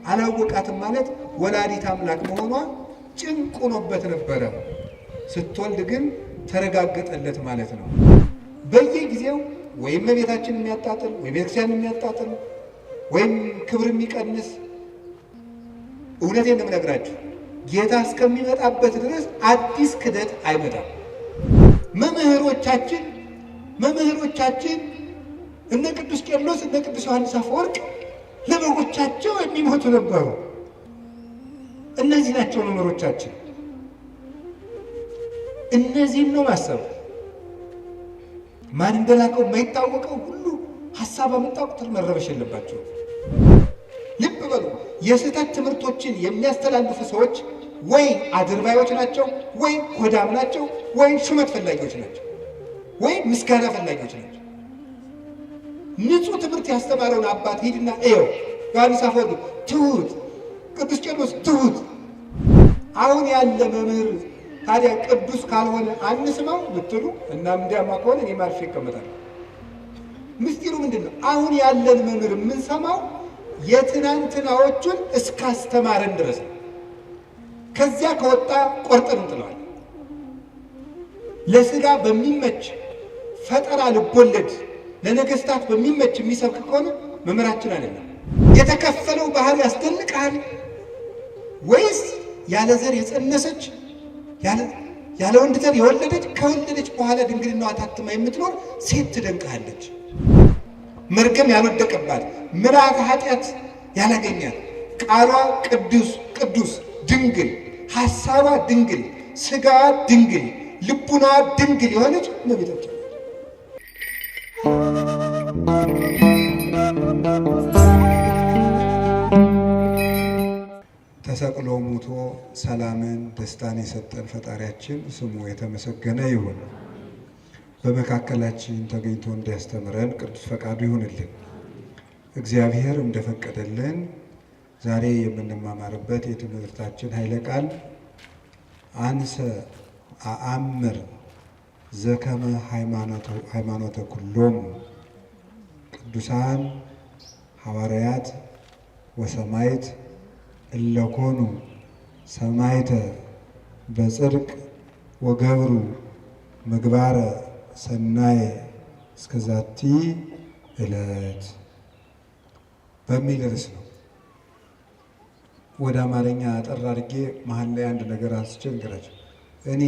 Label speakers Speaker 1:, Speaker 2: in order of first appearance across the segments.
Speaker 1: አላወቃትም ማለት ወላዲት አምላክ መሆኗ ጭንቅ ሆኖበት ነበረ። ስትወልድ ግን ተረጋገጠለት ማለት ነው። በየጊዜው ወይም እመቤታችንን የሚያጣጥል ወይም ቤተክርስቲያንን የሚያጣጥል ወይም ክብር የሚቀንስ፣ እውነቴን ነው የምነግራችሁ፣ ጌታ እስከሚመጣበት ድረስ አዲስ ክደት አይመጣም። መምህሮቻችን እነ ቅዱስ ቄርሎስ፣ እነ ቅዱስ ዮሐንስ አፈወርቅ ለበጎቻቸው የሚሞቱ ነበሩ። እነዚህ ናቸው መምህሮቻችን። እነዚህን ነው ማሰብ። ማን እንደላከው የማይታወቀው ሁሉ ሀሳብ አመጣ ቁጥር መረበሽ የለባቸው። ልብ በሉ። የስህተት ትምህርቶችን የሚያስተላልፉ ሰዎች ወይ አድርባዮች ናቸው፣ ወይ ሆዳም ናቸው፣ ወይ ሹመት ፈላጊዎች ናቸው፣ ወይ ምስጋና ፈላጊዎች ናቸው። ንጹሕ ትምህርት ያስተማረውን አባት ሂድና እየው። ዮሐንስ አፈወርቅ ትሁት፣ ቅዱስ ቄርሎስ ትሁት። አሁን ያለ መምህር ታዲያ ቅዱስ ካልሆነ አንስማው ብትሉ እና እንዲያማ ከሆነ እኔም አርፌ እቀመጣለሁ። ምስጢሩ ምንድን ነው? አሁን ያለን መምህር የምንሰማው የትናንትናዎቹን እስካስተማረን ድረስ ነው። ከዚያ ከወጣ ቆርጠን እንጥለዋለን። ለስጋ በሚመች ፈጠራ ልቦለድ ለነገስታት በሚመች የሚሰብክ ከሆነ መምህራችን አይደለም። የተከፈለው ባህር ያስደንቅሃል ወይስ ያለ ዘር የጸነሰች፣ ያለ ወንድ ዘር የወለደች፣ ከወለደች በኋላ ድንግልናዋ ታትማ የምትኖር ሴት ትደንቅሃለች? መርገም ያልወደቀባት፣ ምልአተ ኃጢአት ያላገኛት፣ ቃሏ ቅዱስ ቅዱስ ድንግል፣ ሐሳቧ ድንግል፣ ስጋዋ ድንግል፣ ልቡናዋ ድንግል የሆነች እመቤታችን። ተሰቅሎ ሙቶ ሰላምን ደስታን የሰጠን ፈጣሪያችን ስሙ የተመሰገነ ይሁን። በመካከላችን ተገኝቶ እንዲያስተምረን ቅዱስ ፈቃዱ ይሁንልን። እግዚአብሔር እንደፈቀደልን ዛሬ የምንማማርበት የትምህርታችን ኃይለ ቃል አንሰ አአምር ዘከመ ሃይማኖተ ኩሎሙ ቅዱሳን ሐዋርያት ወሰማይት እለኮኑ ሰማይተ በጽድቅ ወገብሩ ምግባረ ሰናየ እስከዛቲ ዕለት በሚል ርዕስ ነው። ወደ አማርኛ አጠር አድርጌ መሀል ላይ አንድ ነገር አንስቼ እንግራቸው። እኔ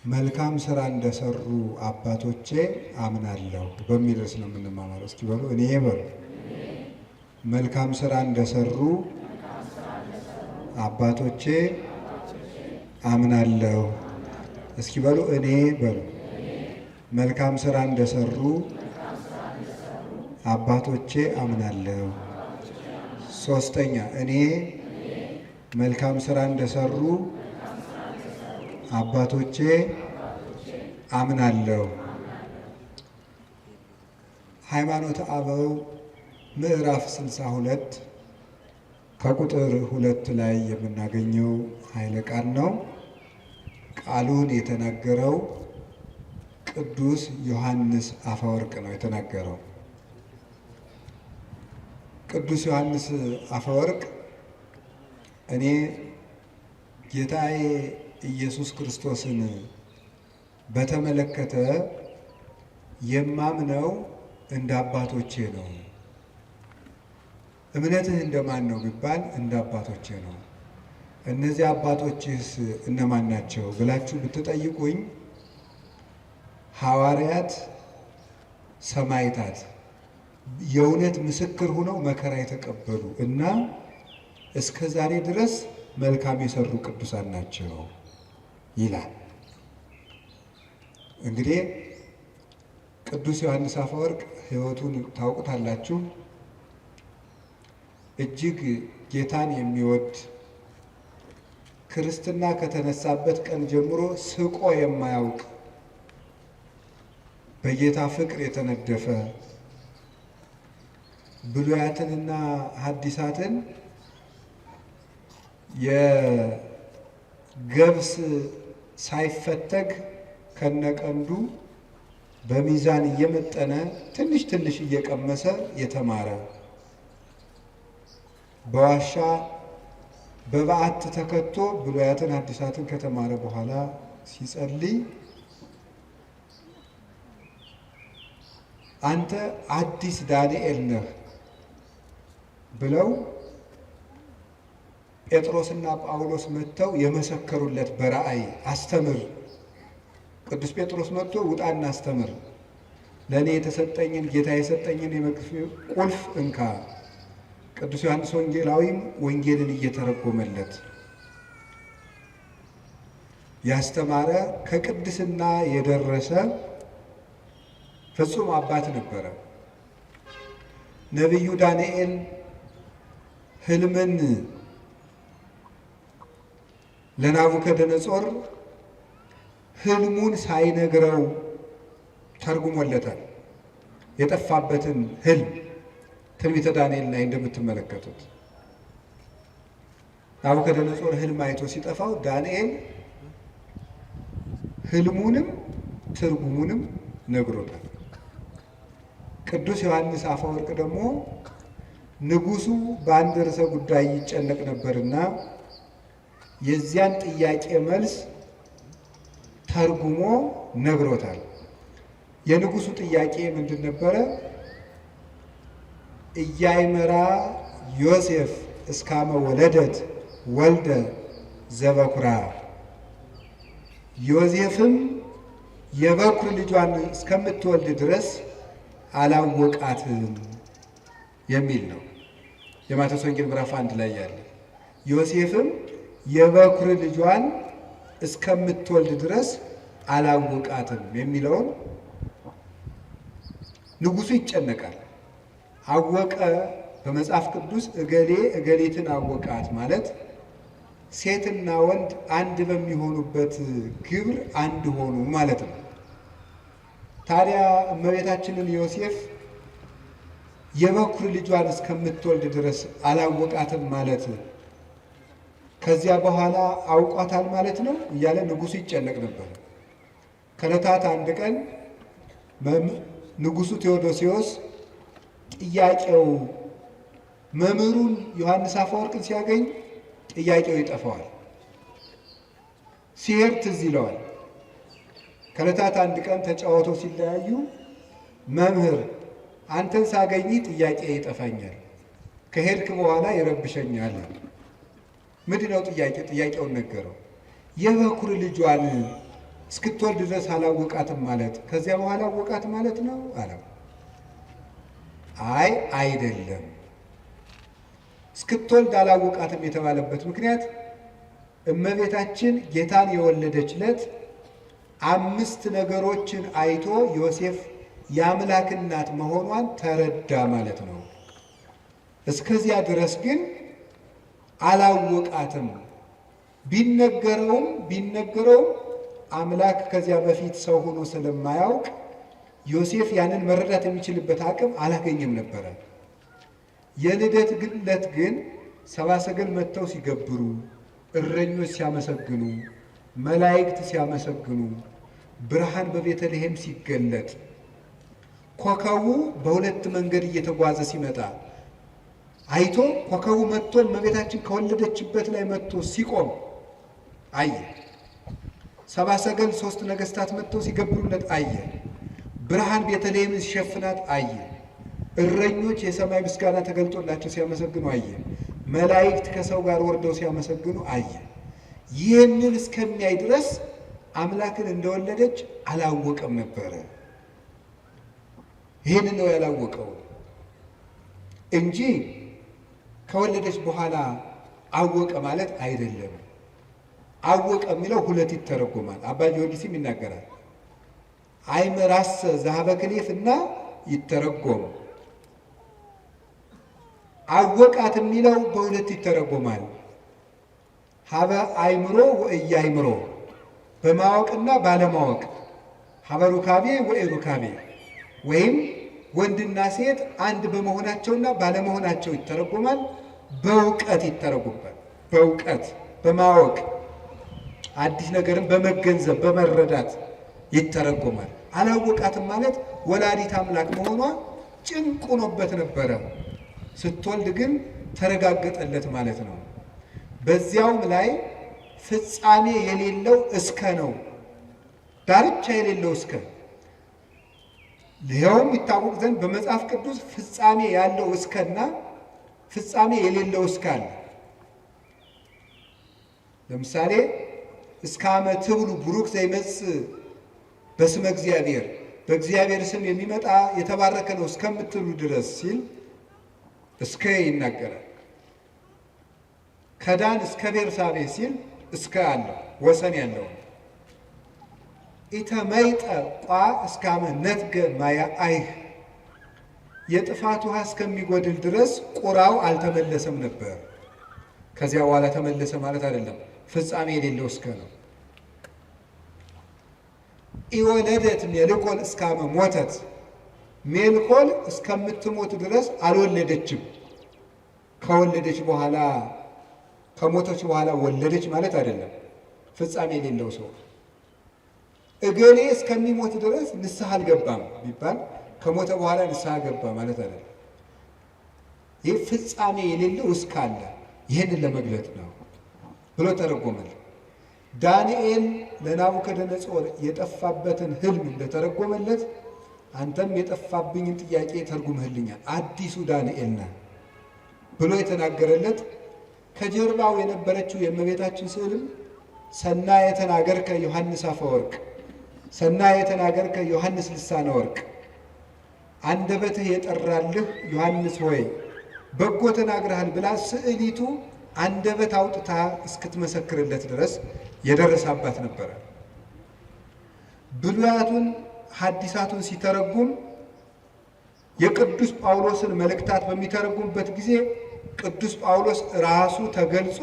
Speaker 1: መልካም ስራ እንደሰሩ አባቶቼ አምናለሁ በሚል ርዕስ ነው የምንማማረው። እስኪ በሉ፣ እኔ በሉ፣ መልካም ስራ እንደሰሩ አባቶቼ አምናለሁ። እስኪ በሉ፣ እኔ በሉ፣ መልካም ስራ እንደሰሩ አባቶቼ አምናለሁ። ሶስተኛ፣ እኔ መልካም ስራ እንደሰሩ አባቶቼ አምናለሁ። ሃይማኖተ አበው ምዕራፍ 62 ከቁጥር 2 ላይ የምናገኘው ኃይለ ቃል ነው። ቃሉን የተናገረው ቅዱስ ዮሐንስ አፈወርቅ ነው የተናገረው። ቅዱስ ዮሐንስ አፈወርቅ እኔ ጌታዬ ኢየሱስ ክርስቶስን በተመለከተ የማምነው እንደ አባቶቼ ነው። እምነትህ እንደማን ነው ቢባል እንደ አባቶቼ ነው። እነዚህ አባቶችህስ እነማን ናቸው ብላችሁ ብትጠይቁኝ ሐዋርያት፣ ሰማዕታት፣ የእውነት ምስክር ሆነው መከራ የተቀበሉ እና እስከ ዛሬ ድረስ መልካም የሰሩ ቅዱሳን ናቸው ይላል። እንግዲህ ቅዱስ ዮሐንስ አፈወርቅ ሕይወቱን ታውቁታላችሁ። እጅግ ጌታን የሚወድ፣ ክርስትና ከተነሳበት ቀን ጀምሮ ስቆ የማያውቅ፣ በጌታ ፍቅር የተነደፈ፣ ብሉያትንና ሐዲሳትን የገብስ ሳይፈተግ ከነቀንዱ በሚዛን እየመጠነ ትንሽ ትንሽ እየቀመሰ የተማረ፣ በዋሻ በበዓት ተከቶ ብሉያትን ሐዲሳትን ከተማረ በኋላ ሲጸልይ አንተ አዲስ ዳንኤል ነህ ብለው ጴጥሮስና ጳውሎስ መጥተው የመሰከሩለት በራእይ አስተምር። ቅዱስ ጴጥሮስ መጥቶ ውጣና አስተምር፣ ለእኔ የተሰጠኝን ጌታ የሰጠኝን የመቅፍ ቁልፍ እንካ። ቅዱስ ዮሐንስ ወንጌላዊም ወንጌልን እየተረጎመለት ያስተማረ ከቅድስና የደረሰ ፍጹም አባት ነበረ። ነቢዩ ዳንኤል ህልምን ለናቡከደነጾር ህልሙን ሳይነግረው ተርጉሞለታል። የጠፋበትን ህልም ትንቢተ ዳንኤል ላይ እንደምትመለከቱት ናቡከደነጾር ህልም አይቶ ሲጠፋው ዳንኤል ህልሙንም ትርጉሙንም ነግሮታል። ቅዱስ ዮሐንስ አፈወርቅ ደግሞ ንጉሱ በአንድ ርዕሰ ጉዳይ ይጨነቅ ነበርና የዚያን ጥያቄ መልስ ተርጉሞ ነግሮታል። የንጉሱ ጥያቄ ምንድን ነበረ? እያይመራ ዮሴፍ እስካመ ወለደት ወልደ ዘበኩራ፣ ዮሴፍም የበኩር ልጇን እስከምትወልድ ድረስ አላወቃትም የሚል ነው። የማቴዎስ ወንጌል ምዕራፍ 1 ላይ ያለ ዮሴፍም የበኩር ልጇን እስከምትወልድ ድረስ አላወቃትም የሚለውን ንጉሱ ይጨነቃል። አወቀ በመጽሐፍ ቅዱስ እገሌ እገሌትን አወቃት ማለት ሴትና ወንድ አንድ በሚሆኑበት ግብር አንድ ሆኑ ማለት ነው። ታዲያ እመቤታችንን ዮሴፍ የበኩር ልጇን እስከምትወልድ ድረስ አላወቃትም ማለት ከዚያ በኋላ አውቋታል ማለት ነው እያለ ንጉሱ ይጨነቅ ነበር። ከዕለታት አንድ ቀን ንጉሱ ቴዎዶሲዎስ ጥያቄው መምህሩን ዮሐንስ አፈወርቅን ሲያገኝ ጥያቄው ይጠፋዋል። ሲሄድ ትዝ ይለዋል። ከዕለታት አንድ ቀን ተጫወተው ሲለያዩ መምህር አንተን ሳገኝ ጥያቄ ይጠፋኛል፣ ከሄድክ በኋላ ይረብሸኛል። ምንድነው ጥያቄ? ጥያቄውን ነገረው። የበኩር ልጇን እስክትወልድ ድረስ አላወቃትም ማለት ከዚያ በኋላ አወቃት ማለት ነው አለው። አይ አይደለም፣ እስክትወልድ አላወቃትም የተባለበት ምክንያት እመቤታችን ጌታን የወለደች ዕለት 5 ነገሮችን አይቶ ዮሴፍ የአምላክ እናት መሆኗን ተረዳ ማለት ነው። እስከዚያ ድረስ ግን አላወቃትም። ቢነገረውም አምላክ ከዚያ በፊት ሰው ሆኖ ስለማያውቅ ዮሴፍ ያንን መረዳት የሚችልበት አቅም አላገኘም ነበር። የልደት ዕለት ግን ሰብአ ሰገል መጥተው ሲገብሩ፣ እረኞች ሲያመሰግኑ፣ መላእክት ሲያመሰግኑ፣ ብርሃን በቤተልሔም ሲገለጥ፣ ኮከቡ በሁለት መንገድ እየተጓዘ ሲመጣ አይቶ ኮከቡ መጥቶ እመቤታችን ከወለደችበት ላይ መጥቶ ሲቆም አየ። ሰብአ ሰገል 3 ነገስታት መጥተው ሲገብሩለት አየ። ብርሃን ቤተልሔምን ሲሸፍናት አየ። እረኞች የሰማይ ምስጋና ተገልጦላቸው ሲያመሰግኑ አየ። መላእክት ከሰው ጋር ወርደው ሲያመሰግኑ አየ። ይህንን እስከሚያይ ድረስ አምላክን እንደወለደች አላወቀም ነበር። ይህንን ነው ያላወቀው እንጂ ከወለደች በኋላ አወቀ ማለት አይደለም። አወቀ የሚለው ሁለት ይተረጎማል። አባ ጊዮርጊስም ይናገራል። አይመራሰ ዘሀበ ክሌፍ እና ይተረጎም። አወቃት የሚለው በሁለት ይተረጎማል። ሀበ አይምሮ ወእያይምሮ፣ በማወቅና ባለማወቅ፣ ሀበ ሩካቤ ወኢሩካቤ፣ ወይም ወንድና ሴት አንድ በመሆናቸውና ባለመሆናቸው ይተረጎማል። በእውቀት ይተረጎማል። በእውቀት በማወቅ አዲስ ነገርን በመገንዘብ በመረዳት ይተረጎማል። አላወቃትም ማለት ወላዲት አምላክ መሆኗ ጭንቅ ሆኖበት ነበረ። ስትወልድ ግን ተረጋገጠለት ማለት ነው። በዚያውም ላይ ፍጻሜ የሌለው እስከ ነው፣ ዳርቻ የሌለው እስከ። ይኸውም ይታወቅ ዘንድ በመጽሐፍ ቅዱስ ፍጻሜ ያለው እስከና ፍጻሜ የሌለው እስከ አለ። ለምሳሌ እስከ አመ ትብሉ ቡሩክ ዘይመጽእ በስመ እግዚአብሔር፣ በእግዚአብሔር ስም የሚመጣ የተባረከ ነው እስከምትሉ ድረስ ሲል እስከ ይናገራል። ከዳን እስከ ቤርሳቤ ሲል እስከ አለው፣ ወሰን ያለው። ኢተመይጠ ቋ እስከ አመ ነትገ ማያ አይህ፣ የጥፋት ውሃ እስከሚጎድል ድረስ ቁራው አልተመለሰም ነበር። ከዚያ በኋላ ተመለሰ ማለት አይደለም፣ ፍጻሜ የሌለው እስከ ነው። ኢወለደት ሜልኮል እስከ አመ ሞተት፣ ሜልኮል እስከምትሞት ድረስ አልወለደችም። ከወለደች በኋላ ከሞተች በኋላ ወለደች ማለት አይደለም፣ ፍጻሜ የሌለው ሰው። እገሌ እስከሚሞት ድረስ ንስሐ አልገባም ቢባል ከሞተ በኋላ ንስሐ ገባ ማለት አይደለም። ይህ ፍጻሜ የሌለው እስካለ ይህንን ለመግለጥ ነው ብሎ ተረጎመለት። ዳንኤል ለናቡከደነጾር የጠፋበትን ህልም እንደተረጎመለት አንተም የጠፋብኝን ጥያቄ ተርጉምህልኛል፣ አዲሱ ዳንኤል ነህ ብሎ የተናገረለት ከጀርባው የነበረችው የእመቤታችን ስዕልም ሰናየ ተናገርከ ዮሐንስ አፈወርቅ፣ ሰናየ ተናገርከ ዮሐንስ ልሳነ ወርቅ፣ አንደበትህ የጠራልህ ዮሐንስ ሆይ በጎ ተናግረሃል ብላ ስዕሊቱ አንደበት አውጥታ እስክትመሰክርለት ድረስ የደረሰ አባት ነበረ። ብሉያቱን ሐዲሳቱን ሲተረጉም የቅዱስ ጳውሎስን መልእክታት በሚተረጉምበት ጊዜ ቅዱስ ጳውሎስ ራሱ ተገልጾ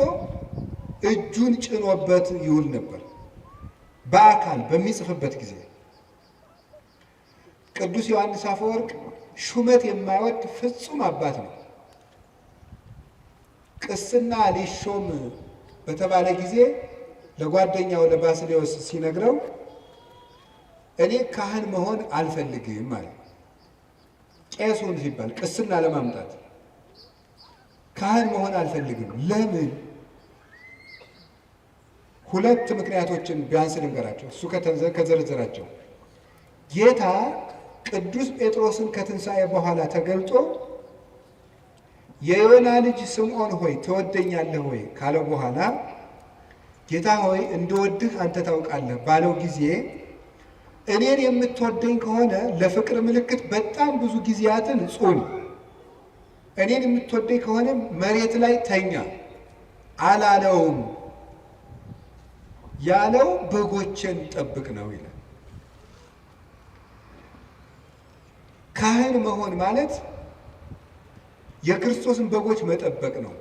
Speaker 1: እጁን ጭኖበት ይውል ነበር። በአካል በሚጽፍበት ጊዜ ቅዱስ ዮሐንስ አፈወርቅ ሹመት የማይወድ ፍጹም አባት ነው። ቅስና ሊሾም በተባለ ጊዜ ለጓደኛው ለባስልዮስ ሲነግረው እኔ ካህን መሆን አልፈልግም አለ። ቄሱን ሲባል ቅስና ለማምጣት ካህን መሆን አልፈልግም። ለምን? ሁለት ምክንያቶችን ቢያንስ ልንገራቸው። እሱ ከዘረዘራቸው ጌታ ቅዱስ ጴጥሮስን ከትንሣኤ በኋላ ተገልጦ የዮና ልጅ ስምዖን ሆይ ትወደኛለህ ወይ ካለው በኋላ ጌታ ሆይ እንደወድህ አንተ ታውቃለህ ባለው ጊዜ እኔን የምትወደኝ ከሆነ ለፍቅር ምልክት በጣም ብዙ ጊዜያትን ጹም፣ እኔን የምትወደኝ ከሆነ መሬት ላይ ተኛ አላለውም። ያለው በጎቼን ጠብቅ ነው ይላል። ካህን መሆን ማለት የክርስቶስን በጎች መጠበቅ ነው።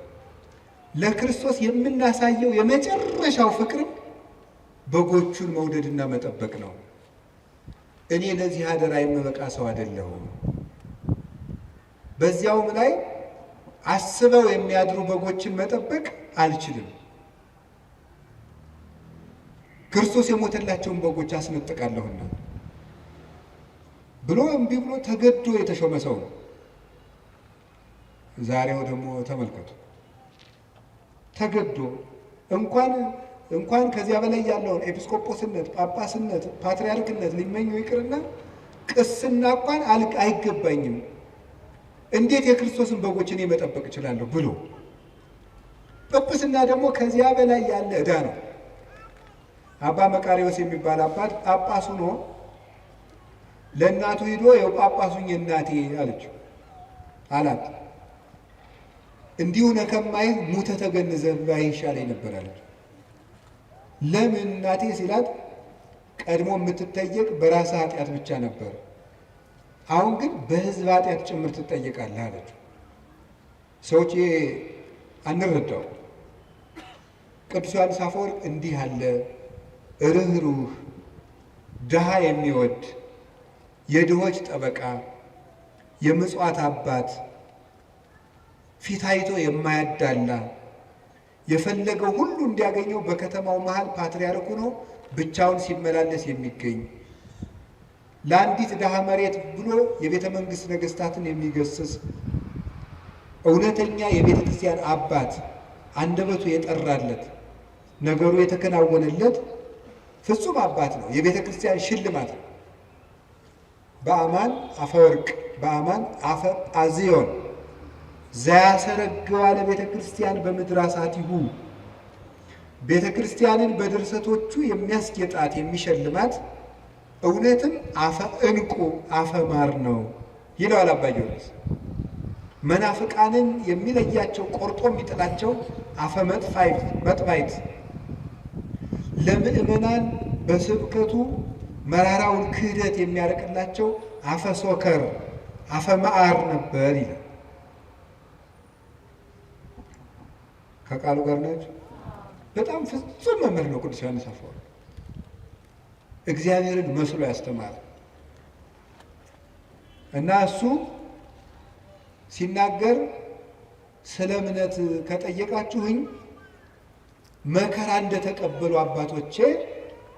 Speaker 1: ለክርስቶስ የምናሳየው የመጨረሻው ፍቅርም በጎቹን መውደድና መጠበቅ ነው። እኔ ለዚህ አደራ የምበቃ ሰው አይደለሁም። በዚያውም ላይ አስበው የሚያድሩ በጎችን መጠበቅ አልችልም። ክርስቶስ የሞተላቸውን በጎች አስነጥቃለሁና ብሎ እምቢ ብሎ ተገዶ የተሾመ ሰው ነው። ዛሬው ደግሞ ተመልከቱ፣ ተገዶ እንኳን ከዚያ በላይ ያለውን ኤጲስቆጶስነት፣ ጳጳስነት፣ ፓትርያርክነት ሊመኙ ይቅርና ቅስና እንኳን አይገባኝም፣ እንዴት የክርስቶስን በጎች እኔ መጠበቅ እችላለሁ ብሎ ጵጵስና ደግሞ ከዚያ በላይ ያለ ዕዳ ነው። አባ መቃሪዎስ የሚባል አባት ጳጳስ ሆኖ ለእናቱ ሂዶ ይኸው ጳጳሱኝ እናቴ አለችው አላት። እንዲሁ ነከማይህ ሙተ ተገንዘህ ባይህ ይሻለኝ ነበር አለችው። ለምን እናቴ ሲላት ቀድሞ የምትጠየቅ በራስህ ኃጢአት ብቻ ነበር፣ አሁን ግን በሕዝብ ኃጢአት ጭምር ትጠየቃለህ አለችው። ሰዎች አንረዳው። ቅዱስ ዮሐንስ አፈወርቅ እንዲህ አለ፣ ርኅሩህ፣ ድሃ የሚወድ የድሆች ጠበቃ፣ የምጽዋት አባት፣ ፊት አይቶ የማያዳላ የፈለገው ሁሉ እንዲያገኘው በከተማው መሃል ፓትርያርክ ሆኖ ብቻውን ሲመላለስ የሚገኝ ለአንዲት ድሃ መሬት ብሎ የቤተ መንግስት ነገስታትን የሚገስጽ እውነተኛ የቤተ ክርስቲያን አባት አንደበቱ የጠራለት ነገሩ የተከናወነለት ፍጹም አባት ነው። የቤተ ክርስቲያን ሽልማት ነው። በአማን አፈወርቅ በአማን አፈ ጳዚዮን ዘያሰረግዋ ለቤተ ክርስቲያን በምድራሳቲሁ ቤተ ክርስቲያንን በድርሰቶቹ የሚያስጌጣት የሚሸልማት እውነትም አፈ ዕንቁ አፈ ማር ነው ይለዋል አባ ጊዮርጊስ። መናፍቃንን የሚለያቸው ቆርጦ የሚጥላቸው አፈ መጥባይት፣ ለምእመናን በስብከቱ መራራውን ክህደት የሚያርቅላቸው አፈ ሶከር አፈ መዓር ነበር ይላል። ከቃሉ ጋር ናቸው። በጣም ፍጹም መምህር ነው ቅዱስ ዮሐንስ አፈወርቅ። እግዚአብሔርን መስሎ ያስተማረ እና እሱ ሲናገር ስለ እምነት ከጠየቃችሁኝ መከራ እንደተቀበሉ አባቶቼ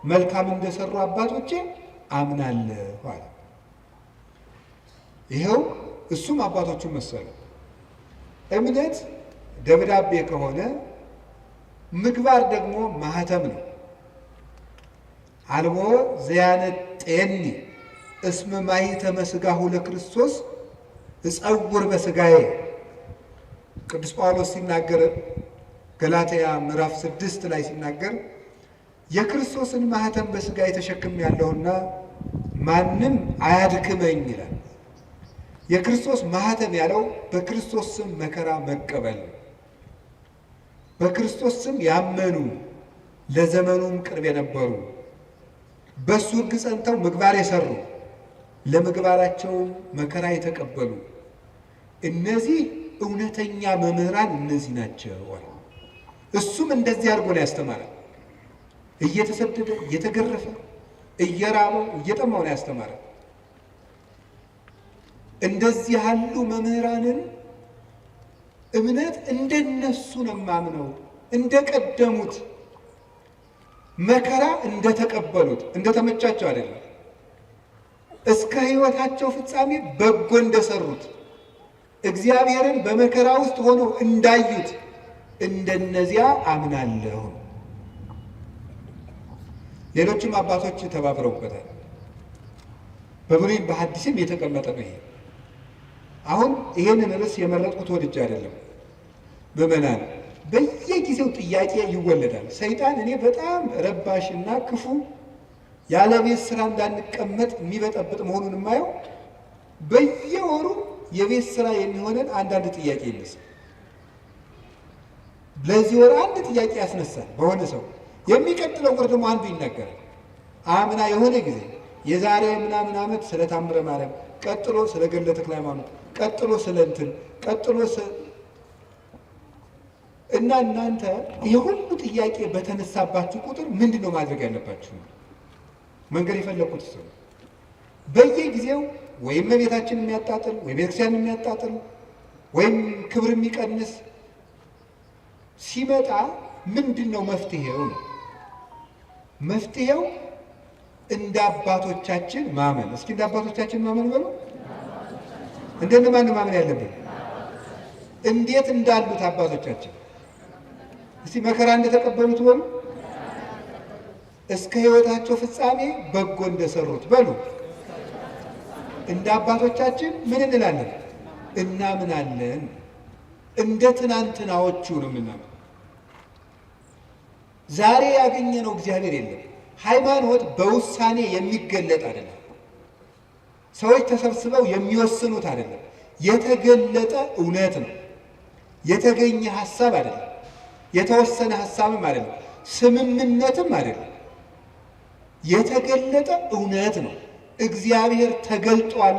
Speaker 1: መልካም እንደሰሩ አባቶቼ አምናለሁ አለ። ይኸው እሱም አባቶቹን መሰለ። እምነት ደብዳቤ ከሆነ ምግባር ደግሞ ማህተም ነው። አልቦ ዘያነጤኒ እስመ ማኅተመ ሥጋሁ ለክርስቶስ እጸውር በሥጋዬ። ቅዱስ ጳውሎስ ሲናገር ገላትያ ምዕራፍ 6 ላይ ሲናገር የክርስቶስን ማህተም በሥጋዬ ተሸክሜያለሁና ማንም አያድክመኝ ይላል። የክርስቶስ ማህተም ያለው በክርስቶስ ስም መከራ መቀበል ነው። በክርስቶስ ስም ያመኑ ለዘመኑም ቅርብ የነበሩ በሱ ሕግ ጸንተው ምግባር የሰሩ ለምግባራቸው መከራ የተቀበሉ እነዚህ እውነተኛ መምህራን እነዚህ ናቸው። እሱም እንደዚህ አድርጎ ነው ያስተማረ። እየተሰደደ እየተገረፈ እየራበው እየጠማው ነው ያስተማረ። እንደዚህ ያሉ መምህራንን እምነት እንደነሱ ነው የማምነው፣ እንደቀደሙት መከራ እንደተቀበሉት እንደተመቻቸው አይደለም፣ እስከ ሕይወታቸው ፍጻሜ በጎ እንደሰሩት እግዚአብሔርን በመከራ ውስጥ ሆነው እንዳዩት እንደነዚያ አምናለሁ። ሌሎችም አባቶች ተባብረውበታል። በብሉይም በሐዲስም የተቀመጠ ነው ይሄ። አሁን ይሄንን ርዕስ የመረጥኩት ወድጄ አይደለም። ምዕመናን በየጊዜው ጥያቄ ይወለዳል። ሰይጣን እኔ በጣም ረባሽና ክፉ ያለ ቤት ስራ እንዳንቀመጥ የሚበጠብጥ መሆኑን የማየው በየወሩ የቤት ስራ የሚሆነን አንዳንድ ጥያቄ ይነሳል። ለዚህ ወር አንድ ጥያቄ ያስነሳል በሆነ ሰው፣ የሚቀጥለው ወር ደግሞ አንዱ ይናገራል። አምና የሆነ ጊዜ የዛሬ ምናምን ዓመት ስለ ታምረ ማርያም፣ ቀጥሎ ስለ ገድለ ተክለ ሃይማኖት፣ ቀጥሎ ስለ እንትን፣ ቀጥሎ እና እናንተ ይሄ ሁሉ ጥያቄ በተነሳባችሁ ቁጥር ምንድን ነው ማድረግ ያለባችሁ? መንገድ የፈለኩት እሱ ነው። በየጊዜው ወይም እመቤታችን የሚያጣጥል ወይ ቤተክርስቲያን የሚያጣጥል ወይም ክብር የሚቀንስ ሲመጣ ምንድን ነው መፍትሄው? መፍትሄው እንደ አባቶቻችን ማመን። እስኪ እንደ አባቶቻችን ማመን በሉ። እንደነማን ማመን ያለብን? እንዴት እንዳሉት አባቶቻችን። እስቲ መከራ እንደተቀበሉት በሉ። እስከ ሕይወታቸው ፍጻሜ በጎ እንደሰሩት በሉ። እንደ አባቶቻችን ምን እንላለን? እናምናለን። እንደ ትናንትናዎቹ ነው የምናምነው። ዛሬ ያገኘነው እግዚአብሔር የለም። ሃይማኖት በውሳኔ የሚገለጥ አይደለም። ሰዎች ተሰብስበው የሚወስኑት አይደለም። የተገለጠ እውነት ነው። የተገኘ ሀሳብ አይደለም። የተወሰነ ሀሳብም አይደለም። ስምምነትም አይደለም። የተገለጠ እውነት ነው። እግዚአብሔር ተገልጧል፣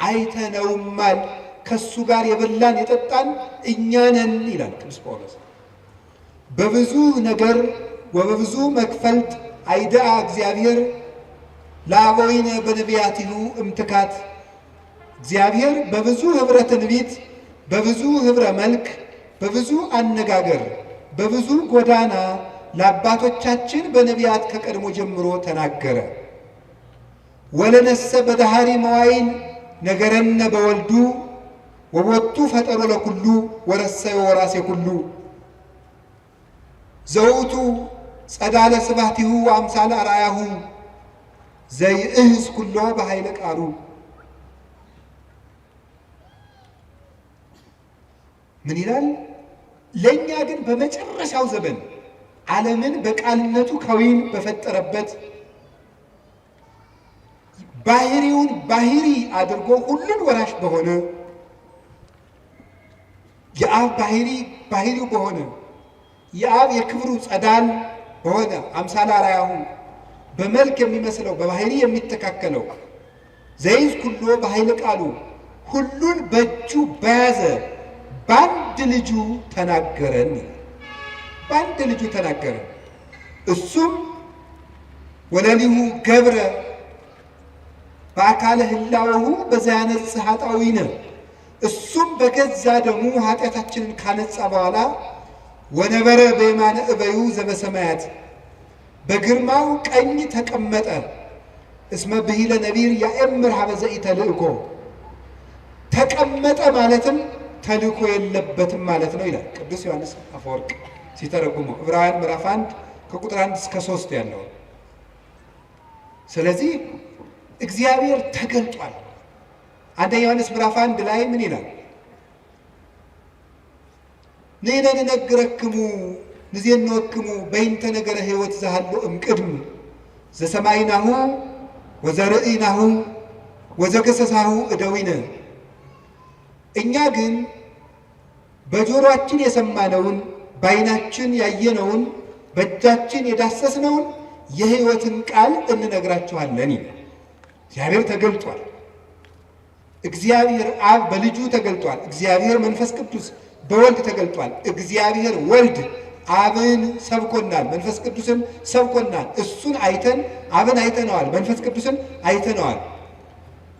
Speaker 1: አይተነውማል፣ ከሱ ጋር የበላን የጠጣን እኛ ነን ይላል ቅዱስ ጳውሎስ። በብዙ ነገር ወበብዙ መክፈልት አይደአ እግዚአብሔር ለአበዊነ በነቢያቲሁ እምትካት። እግዚአብሔር በብዙ ኅብረ ትንቢት፣ በብዙ ኅብረ መልክ፣ በብዙ አነጋገር፣ በብዙ ጎዳና ለአባቶቻችን በነቢያት ከቀድሞ ጀምሮ ተናገረ። ወለነሰ በዳህሪ መዋይል ነገረነ በወልዱ፣ ወቦቱ ፈጠሮ ለኩሉ ወረሰዮ ወራሴ ኩሉ ዘውቱ ጸዳለ ስብሐቲሁ ወአምሳለ አርአያሁ ዘይእህዝ ኩሎ በኃይለ ቃሉ። ምን ይላል? ለኛ ግን በመጨረሻው ዘመን ዓለምን በቃልነቱ ከዊን በፈጠረበት ባህሪውን ባህሪ አድርጎ ሁሉን ወራሽ በሆነ የአብ ባህሪ ባህሪው በሆነ የአብ የክብሩ ጸዳል በሆነ አምሳለ አርአያሁ በመልክ የሚመስለው በባህሪ የሚተካከለው ዘይዝ ኩሎ በኃይለ ቃሉ ሁሉን በእጁ በያዘ በአንድ ልጁ ተናገረን። በአንድ ልጁ ተናገረን። እሱም ወለሊሁ ገብረ በአካለ ህላወሁ በዘያነጽ ኃጣውኢነ፣ እሱም በገዛ ደሙ ኃጢአታችንን ካነጻ በኋላ ወነበረ በየማነ እበዩ ዘበሰማያት በግርማው ቀኝ ተቀመጠ። እስመ ብሂለ ነቢር ያእምር ሀበ ዘኢተልእኮ፣ ተቀመጠ ማለትም ተልእኮ የለበትም ማለት ነው ይላል ቅዱስ ዮሐንስ አፈወርቅ ሲተረጉመው ዕብራውያን ምዕራፍ 1 ከቁጥር 1 እስከ 3 ያለው። ስለዚህ እግዚአብሔር ተገልጧል። አንደኛ ዮሐንስ ምዕራፍ 1 ላይ ምን ይላል? ንሕነ ንነግረክሙ ንዜንወክሙ በይንተ ነገረ ሕይወት ዘሃሎ እምቅድም ዘሰማይናሁ ወዘርእይናሁ ወዘገሰሳሁ እደዊነ። እኛ ግን በጆሮአችን የሰማነውን በዓይናችን ያየነውን በእጃችን የዳሰስነውን የሕይወትን ቃል እንነግራችኋለን ይላል። እግዚአብሔር ተገልጧል። እግዚአብሔር አብ በልጁ ተገልጧል። እግዚአብሔር መንፈስ ቅዱስ በወልድ ተገልጧል። እግዚአብሔር ወልድ አብን ሰብኮናል፣ መንፈስ ቅዱስን ሰብኮናል። እሱን አይተን አብን አይተነዋል፣ መንፈስ ቅዱስን አይተነዋል።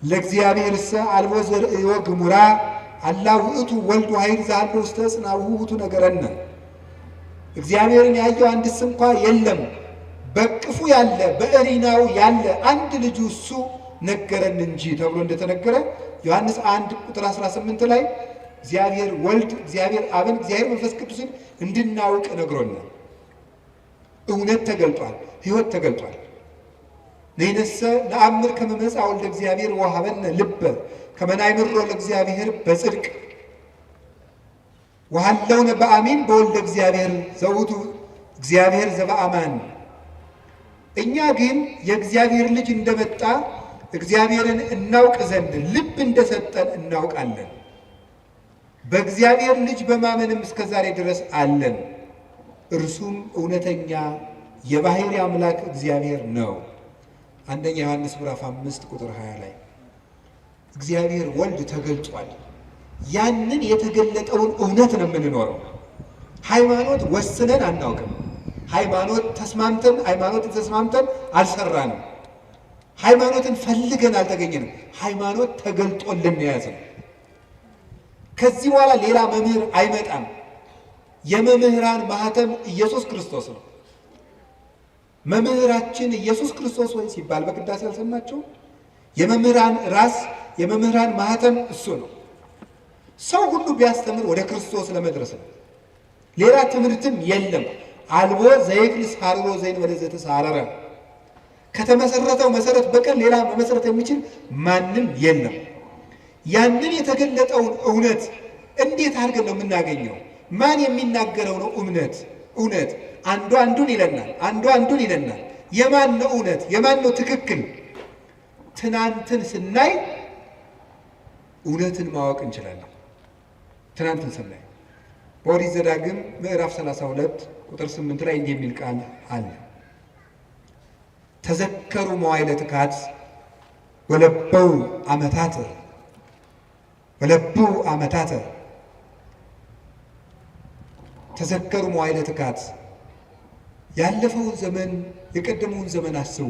Speaker 1: ለእግዚአብሔርሰ አልቦ ዘርእዮ ግሙራ አላ ውእቱ ወልድ ዋሕድ ዘሀሎ ውስተ ጽናሁ ውእቱ ነገረነ። እግዚአብሔርን ያየው አንድስ እንኳ የለም፣ በቅፉ ያለ በእሪናው ያለ አንድ ልጁ እሱ ነገረን እንጂ ተብሎ እንደተነገረ ዮሐንስ 1 ቁጥር 18 ላይ እግዚአብሔር ወልድ እግዚአብሔር አብን እግዚአብሔር መንፈስ ቅዱስን እንድናውቅ ነግሮናል። እውነት ተገልጧል፣ ሕይወት ተገልጧል። ንሕነሰ ነአምር ከመ መጽአ ወልደ እግዚአብሔር ወሀበነ ልበ ከመ ናእምሮ ለእግዚአብሔር በጽድቅ ወሀለውነ በአሚን በወልደ እግዚአብሔር ዘውእቱ እግዚአብሔር ዘበአማን። እኛ ግን የእግዚአብሔር ልጅ እንደመጣ እግዚአብሔርን እናውቅ ዘንድ ልብ እንደሰጠን እናውቃለን። በእግዚአብሔር ልጅ በማመንም እስከ ዛሬ ድረስ አለን። እርሱም እውነተኛ የባሕርይ አምላክ እግዚአብሔር ነው። አንደኛ ዮሐንስ ምዕራፍ 5 ቁጥር 20 ላይ እግዚአብሔር ወልድ ተገልጧል። ያንን የተገለጠውን እውነት ነው የምንኖረው። ሃይማኖት ወስነን አናውቅም። ሃይማኖት ተስማምተን ሃይማኖትን ተስማምተን አልሰራንም። ሃይማኖትን ፈልገን አልተገኘንም። ሃይማኖት ተገልጦልን የያዝነው። ከዚህ በኋላ ሌላ መምህር አይመጣም። የመምህራን ማህተም ኢየሱስ ክርስቶስ ነው። መምህራችን ኢየሱስ ክርስቶስ ወይ ሲባል በቅዳሴ አልሰማችሁም? የመምህራን ራስ የመምህራን ማህተም እሱ ነው። ሰው ሁሉ ቢያስተምር ወደ ክርስቶስ ለመድረስ ነው። ሌላ ትምህርትም የለም። አልቦ ዘይክልስ ሐርሮ ዘእንበለ ዘተሳረረ፣ ከተመሰረተው መሰረት በቀር ሌላ መመሰረት የሚችል ማንም የለም። ያንን የተገለጠውን እውነት እንዴት አድርገን ነው የምናገኘው? ማን የሚናገረው ነው እምነት? እውነት አንዱ አንዱን ይለናል፣ አንዱ አንዱን ይለናል። የማን ነው እውነት? የማን ነው ትክክል? ትናንትን ስናይ እውነትን ማወቅ እንችላለን። ትናንትን ስናይ በኦሪት ዘዳግም ምዕራፍ 32 ቁጥር 8 ላይ እንዲህ የሚል ቃል አለ። ተዘከሩ መዋዕለ ትካት ወለበው ዓመታት ወለብው ዓመታተ። ተዘከሩ መዋዕለ ትካት፣ ያለፈውን ዘመን የቀደመውን ዘመን አስቡ።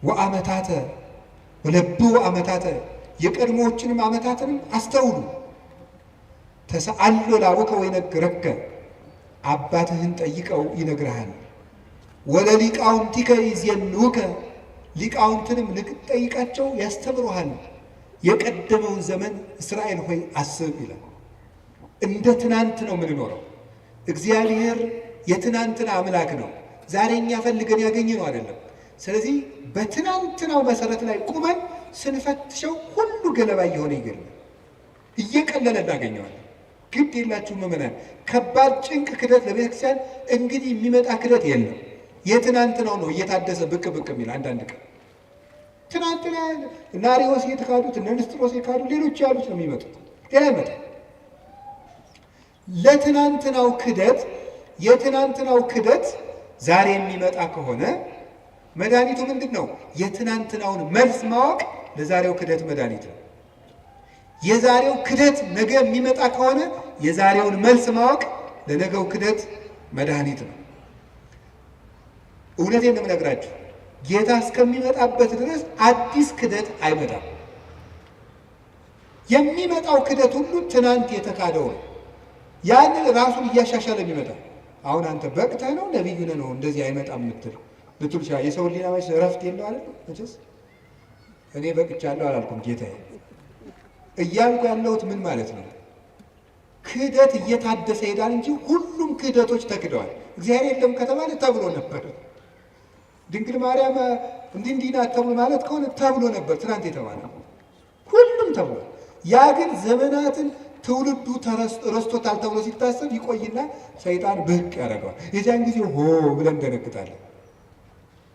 Speaker 1: ወዓመታተ ወለብው ዓመታተ፣ የቀድሞዎችንም ዓመታትንም አስተውሉ። ተሰአሎ ላቡከ ወይነግረከ፣ አባትህን ጠይቀው ይነግርሃል። ወለሊቃውንቲከ ይዜንውከ፣ ሊቃውንትንም ጠይቃቸው ያስተምሩሃል። የቀደመውን ዘመን እስራኤል ሆይ አስብ ይላል። እንደ ትናንት ነው የምንኖረው። እግዚአብሔር የትናንትና አምላክ ነው። ዛሬ እኛ ፈልገን ያገኘነው አይደለም። ስለዚህ በትናንትናው መሰረት ላይ ቁመን ስንፈትሸው ሁሉ ገለባ እየሆነ ይገኛል፣ እየቀለለ እናገኘዋለን። ግድ የላችሁ ምዕመናን፣ ከባድ ጭንቅ ክደት ለቤተክርስቲያን እንግዲህ የሚመጣ ክደት የለም። የትናንትናው ነው እየታደሰ ብቅ ብቅ የሚል። አንዳንድ ቀን ትናንትና እነ አርዮስ የተካዱት፣ እነ ንስጥሮስ የካዱ፣ ሌሎች ያሉት ነው የሚመጡት። ሌላ ይመጣል። ለትናንትናው ክደት የትናንትናው ክደት ዛሬ የሚመጣ ከሆነ መድኃኒቱ ምንድን ነው? የትናንትናውን መልስ ማወቅ ለዛሬው ክደት መድኃኒት ነው። የዛሬው ክደት ነገ የሚመጣ ከሆነ የዛሬውን መልስ ማወቅ ለነገው ክደት መድኃኒት ነው። እውነቴን ነው የምነግራችሁ፣ ጌታ እስከሚመጣበት ድረስ አዲስ ክደት አይመጣም። የሚመጣው ክደት ሁሉ ትናንት የተካደው ነው። ያንን ራሱን እያሻሻለ የሚመጣው። አሁን አንተ በቅተህ ነው፣ ነቢዩ ነህ ነው እንደዚህ አይመጣም የምትል ልትሉ ይችላል። የሰው ሕሊና መቼስ እረፍት የለው አይደል? መቼስ እኔ በቅቻለሁ አላልኩም ጌታዬ። እያልኩ ያለሁት ምን ማለት ነው? ክህደት እየታደሰ ይሄዳል እንጂ ሁሉም ክህደቶች ተክደዋል። እግዚአብሔር የለም ከተባለ ተብሎ ነበር። ድንግል ማርያም እንዲህ እንዲህ ናት ተብሎ ማለት ከሆነ ተብሎ ነበር። ትናንት የተባለ ሁሉም ተብሏል። ያ ግን ዘመናትን ትውልዱ ረስቶታል ተብሎ ሲታሰብ ይቆይና ሰይጣን ብቅ ያደርገዋል። የዚያን ጊዜ ሆ ብለን እንደነግጣለን።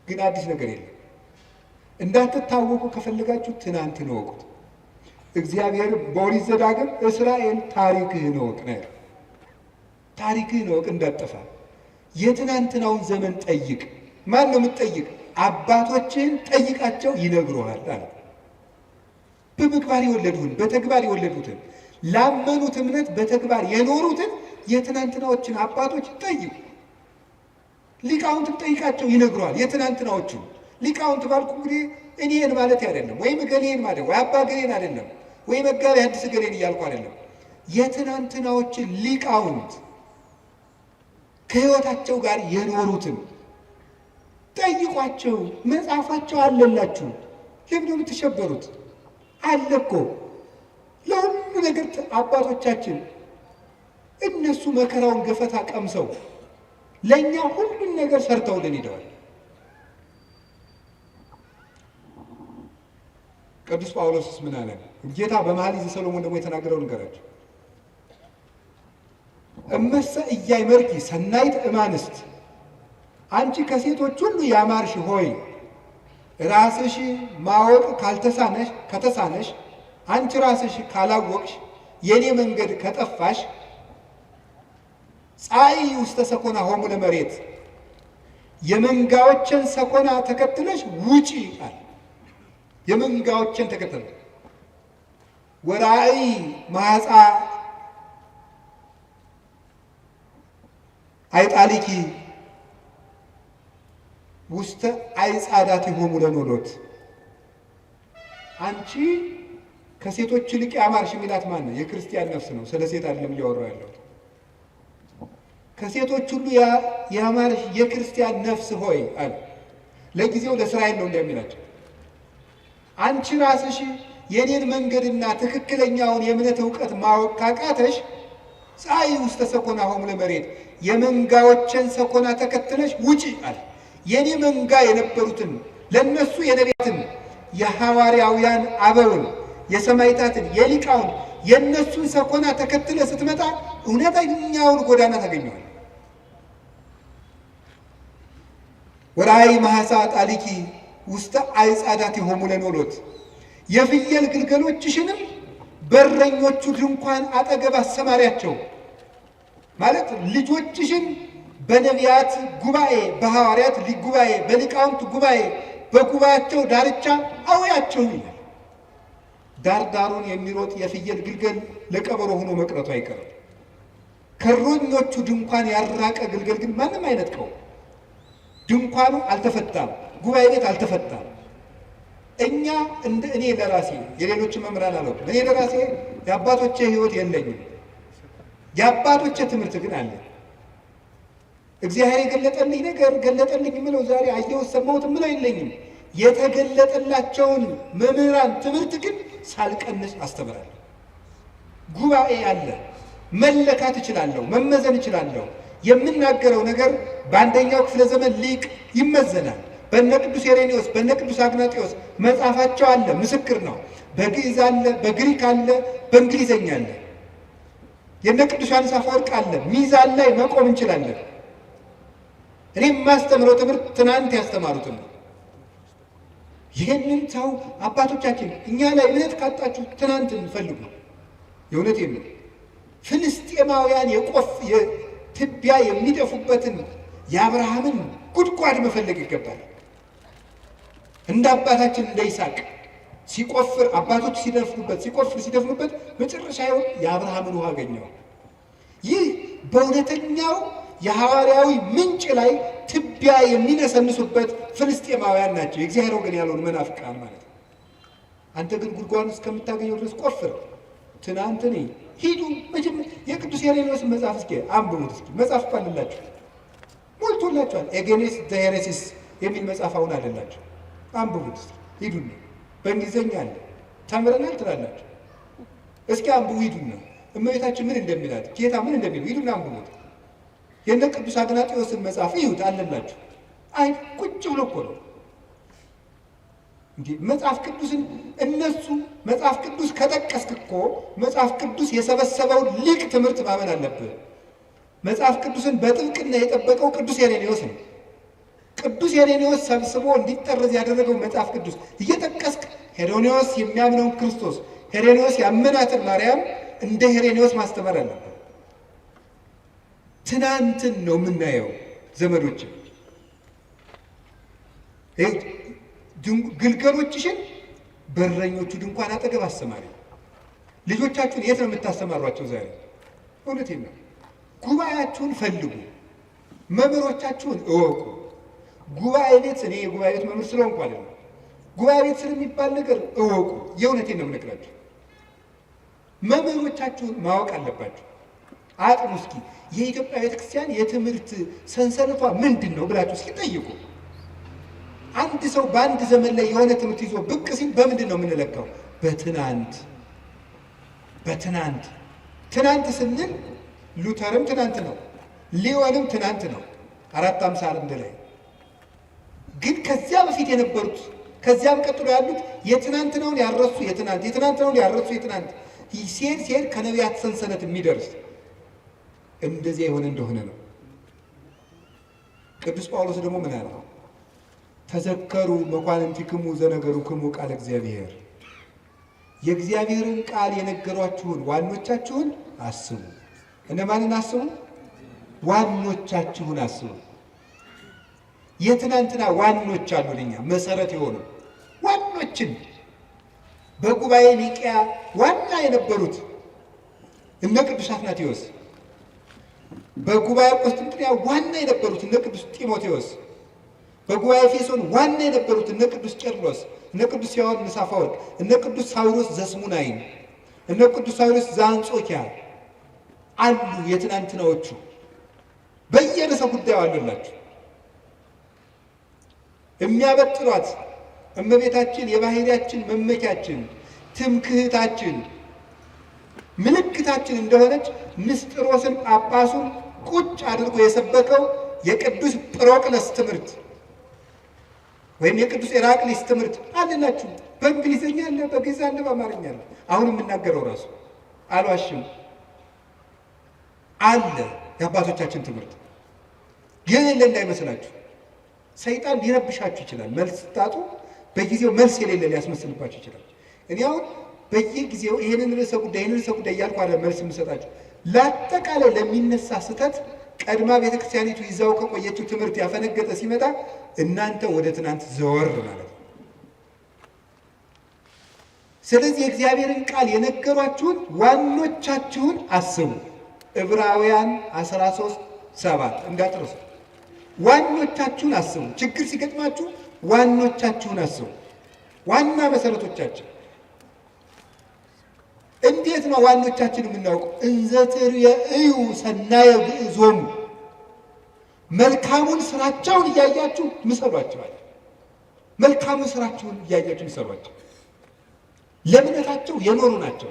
Speaker 1: ግን አዲስ ነገር የለም። እንዳትታወቁ ከፈለጋችሁ ትናንትን እወቁት። እግዚአብሔር በኦሪት ዘዳግም እስራኤል ታሪክህን እወቅ ነው ያለው። ታሪክህን እወቅ እንዳትጠፋ። የትናንትናውን ዘመን ጠይቅ። ማን ነው የምትጠይቅ? አባቶችህን ጠይቃቸው ይነግሩሃል አለ። በምግባር የወለዱህን፣ በተግባር የወለዱትን፣ ላመኑት እምነት በተግባር የኖሩትን የትናንትናዎችን አባቶች ጠይቁ። ሊቃውንትም ጠይቃቸው ይነግሩሃል። የትናንትናዎቹን ሊቃውንት ባልኩ እንግዲህ እኔን ማለት አይደለም፣ ወይም እገሌን ማለት ወይ አባ እገሌን አይደለም፣ ወይ መጋቤ ሐዲስ እገሌን እያልኩ አይደለም። የትናንትናዎችን ሊቃውንት ከሕይወታቸው ጋር የኖሩትን ጠይቋቸው። መጽሐፋቸው አለላችሁ። ለምን ነው የምትሸበሩት? አለ እኮ ለሁሉ ነገር አባቶቻችን እነሱ መከራውን ገፈታ ቀምሰው ለእኛ ሁሉን ነገር ሰርተውልን ሄደዋል። ቅዱስ ጳውሎስስ ምን አለ? ጌታ በመኃልየ ዘሰሎሞን ደግሞ የተናገረው ንገራቸው። እመሰ ኢያእመርኪ ሰናይት እማንስት፣ አንቺ ከሴቶች ሁሉ ያማርሽ ሆይ ራስሽ ማወቅ ካልተሳነሽ ከተሳነሽ፣ አንቺ ራስሽ ካላወቅሽ፣ የኔ መንገድ ከጠፋሽ፣ ጻኢ ውስተ ሰኮና ሆሙ ለመሬት፣ የመንጋዎችን ሰኮና ተከትለሽ ውጪ አለ። የመንጋዎችን ተከትለሽ ወራእይ ማኅፃ አይጣሊኪ ውስተ አይጻዳቲሆሙ ለኖሎት። አንቺ ከሴቶች ይልቅ ያማርሽ የሚላት ማን ነው? የክርስቲያን ነፍስ ነው። ስለ ሴት አይደለም እያወራሁ ያለሁት። ከሴቶች ሁሉ ያማርሽ የክርስቲያን ነፍስ ሆይ አለ። ለጊዜው ለእስራኤል ነው እንደሚላቸው። አንቺ ራስሽ የኔን መንገድና ትክክለኛውን የእምነት እውቀት ማወቅ ካቃተሽ ፀሐይ ውስተ ሰኮና ሆሙ ለመሬት፣ የመንጋዎችን ሰኮና ተከትለሽ ውጪ አለ። የኔ መንጋ የነበሩትን ለነሱ የነቢያትን፣ የሐዋርያውያን አበውን፣ የሰማዕታትን፣ የሊቃውን የነሱን ሰኮና ተከትለ ስትመጣ እውነተኛውን ጎዳና ታገኘዋለህ። ወራይ ማሐሳ ጣሊኪ ውስተ አይጻዳቲሆሙ ለኖሎት፣ የፍየል ግልገሎችሽንም በረኞቹ ድንኳን አጠገብ አሰማሪያቸው። ማለት ልጆችሽን በነቢያት ጉባኤ፣ በሐዋርያት ጉባኤ፣ በሊቃውንት ጉባኤ፣ በጉባኤያቸው ዳርቻ አውያቸው ይላል። ዳር ዳሩን የሚሮጥ የፍየል ግልገል ለቀበሮ ሆኖ መቅረቱ አይቀርም። ከእረኞቹ ድንኳን ያራቀ ግልገል ግን ማንም አይነጥቀው። ድንኳኑ አልተፈታም፣ ጉባኤ ቤት አልተፈታም። እኛ እንደ እኔ ለራሴ፣ የሌሎችን መምህራን አላውቅም። እኔ ለራሴ የአባቶቼ ሕይወት የለኝም። የአባቶቼ ትምህርት ግን አለ። እግዚአብሔር የገለጠልኝ ነገር ገለጠልኝ የምለው፣ ዛሬ አየሁት ሰማሁት የምለው የለኝም። የተገለጠላቸውን መምህራን ትምህርት ግን ሳልቀንስ አስተምራለሁ። ጉባኤ አለ። መለካት እችላለሁ፣ መመዘን እችላለሁ። የምናገረው ነገር በአንደኛው ክፍለ ዘመን ሊቅ ይመዘናል። በነ ቅዱስ ሄሬኔዎስ በነ ቅዱስ አግናጤዎስ መጽሐፋቸው አለ፣ ምስክር ነው። በግዕዝ አለ፣ በግሪክ አለ፣ በእንግሊዘኛ አለ። የነ ቅዱስ ዮሐንስ አፈወርቅ አለ። ሚዛን ላይ መቆም እንችላለን። እኔ የማስተምረው ትምህርት ትናንት ያስተማሩትም ነው። ይህንን ሰው አባቶቻችን እኛ ላይ እምነት ካጣችሁ ትናንትን ፈልጉ። የእውነት ነው። ፍልስጤማውያን የቆፍ የትቢያ የሚደፉበትን የአብርሃምን ጉድጓድ መፈለግ ይገባል። እንደ አባታችን እንደ ይስሐቅ ሲቆፍር አባቶች ሲደፍኑበት ሲቆፍር ሲደፍኑበት መጨረሻ ይሆን የአብርሃምን ውሃ አገኘው። ይህ በእውነተኛው የሐዋርያዊ ምንጭ ላይ ትቢያ የሚነሰንሱበት ፍልስጤማውያን ናቸው። የእግዚአብሔር ወገን ያልሆኑ መናፍቃን ማለት ነው። አንተ ግን ጉድጓዱን እስከምታገኘው ድረስ ቆፍር። ትናንት እኔ ሂዱ መጀመሪያ የቅዱስ ሄሬኔዎስን መጽሐፍ እስኪ አንብቡት። እስኪ መጽሐፍ እኮ አለላችሁ፣ ሞልቶላችኋል። Against the Heresies የሚል መጽሐፍ አሁን አለላችሁ፣ አንብቡት እስኪ ሂዱና። በእንግሊዝኛ አለ፣ ተምረናል ትላላችሁ። እስኪ አንብቡ ሂዱና። እመቤታችን ምን እንደሚላት ጌታ ምን እንደሚለው ሂዱና አንብቡት። የነ ቅዱስ አግናጤዎስን መጽሐፍ እዩት፣ አለላችሁ። አይ ቁጭ ብሎ እኮ ነው እንዴ መጽሐፍ ቅዱስን እነሱ መጽሐፍ ቅዱስ ከጠቀስክ እኮ መጽሐፍ ቅዱስ የሰበሰበውን ሊቅ ትምህርት ማመን አለብህ። መጽሐፍ ቅዱስን በጥብቅና የጠበቀው ቅዱስ ሄሬኔዎስ ነው። ቅዱስ ሄሬኔዎስ ሰብስቦ እንዲጠረዝ ያደረገው መጽሐፍ ቅዱስ እየጠቀስክ ሄሬኔዎስ የሚያምነውን ክርስቶስ፣ ሄሬኔዎስ ያመናትን ማርያም እንደ ሄሬኔዎስ ማስተማር አለብህ። ትናንትን ነው የምናየው ዘመዶችን። ግልገሎችሽን በረኞቹ ድንኳን አጠገብ አሰማሪ። ልጆቻችሁን የት ነው የምታሰማሯቸው ዛሬ? እውነቴን ነው። ጉባኤያችሁን ፈልጉ፣ መምህሮቻችሁን እወቁ። ጉባኤ ቤት፣ እኔ የጉባኤ ቤት መምህር ስለሆንኩ አይደለም። ጉባኤ ቤት ስለሚባል ነገር እወቁ። የእውነቴን ነው የምነግራችሁ። መምህሮቻችሁን ማወቅ አለባችሁ። አጥኑ እስኪ የኢትዮጵያ ቤተክርስቲያን የትምህርት ሰንሰለቷ ምንድን ነው ብላችሁ እስኪ ጠይቁ። አንድ ሰው በአንድ ዘመን ላይ የሆነ ትምህርት ይዞ ብቅ ሲል በምንድን ነው የምንለካው? በትናንት በትናንት ትናንት ስንል ሉተርም ትናንት ነው፣ ሊዮንም ትናንት ነው፣ 451 ላይ ግን ከዚያ በፊት የነበሩት ከዚያም ቀጥሎ ያሉት የትናንትናውን ያረሱ የትናንት የትናንትናውን ያረሱ የትናንት ሲሄድ ሲሄድ ከነቢያት ሰንሰለት የሚደርስ እንደዚያ የሆነ እንደሆነ ነው። ቅዱስ ጳውሎስ ደግሞ ምን አለ? ተዘከሩ መኳንንቲክሙ ዘነገሩክሙ ቃለ እግዚአብሔር፣ የእግዚአብሔርን ቃል የነገሯችሁን ዋኖቻችሁን አስቡ። እነማንን አስቡ? ዋኖቻችሁን አስቡ። የትናንትና ዋኖች አሉን እኛ መሰረት የሆኑ ዋኖችን በጉባኤ ኒቂያ ዋና የነበሩት እነ ቅዱስ አትናቴዎስ፣ በጉባኤ ቆስጥንጥንያ ዋና የነበሩት እነ ቅዱስ ጢሞቴዎስ፣ በጉባኤ ኤፌሶን ዋና የነበሩት እነ ቅዱስ ቄርሎስ፣ እነ ቅዱስ ዮሐንስ አፈወርቅ፣ እነ ቅዱስ ሳዊሮስ ዘስሙናይን፣ እነ ቅዱስ ሳዊሮስ ዘአንጾኪያ አሉ። የትናንትናዎቹ በየርዕሰ ጉዳዩ አሉላችሁ። የሚያበጥሯት እመቤታችን የባህሪያችን መመኪያችን ትምክህታችን ምልክታችን እንደሆነች ንስጥሮስን ጳጳሱን ቁጭ አድርጎ የሰበከው የቅዱስ ጵሮቅለስ ትምህርት ወይም የቅዱስ ኤራቅሊስ ትምህርት አለላችሁ። በእንግሊዝኛ አለ፣ በግዕዝ አለ፣ በአማርኛ አለ። አሁን የምናገረው ራሱ አልዋሽም አለ። የአባቶቻችን ትምህርት የሌለ እንዳይመስላችሁ። ሰይጣን ሊረብሻችሁ ይችላል። መልስ ስታጡ በጊዜው መልስ የሌለ ሊያስመስልባችሁ ይችላል። እኔ አሁን በየጊዜው ይሄንን ርዕሰ ጉዳይ ይሄንን ርዕሰ ጉዳይ እያልኩ አይደለም መልስ የምሰጣችሁ። ለአጠቃላይ ለሚነሳ ስህተት ቀድማ ቤተክርስቲያኒቱ ይዛው ከቆየችው ትምህርት ያፈነገጠ ሲመጣ እናንተ ወደ ትናንት ዘወር ማለት ነው። ስለዚህ የእግዚአብሔርን ቃል የነገሯችሁን ዋኖቻችሁን አስቡ። ዕብራውያን 13:7 እንዳትረሱ። ዋኖቻችሁን አስቡ። ችግር ሲገጥማችሁ ዋኖቻችሁን አስቡ። ዋና መሰረቶቻችን እንዴት ነው ዋኖቻችን የምናውቀው? እንዘ ትርእዩ ሰናየ ግዕዞሙ፣ መልካሙን ስራቸውን እያያችሁ ምሰሏቸዋል። መልካሙን ስራቸውን እያያችሁ ምሰሏቸው። ለእምነታቸው የኖሩ ናቸው።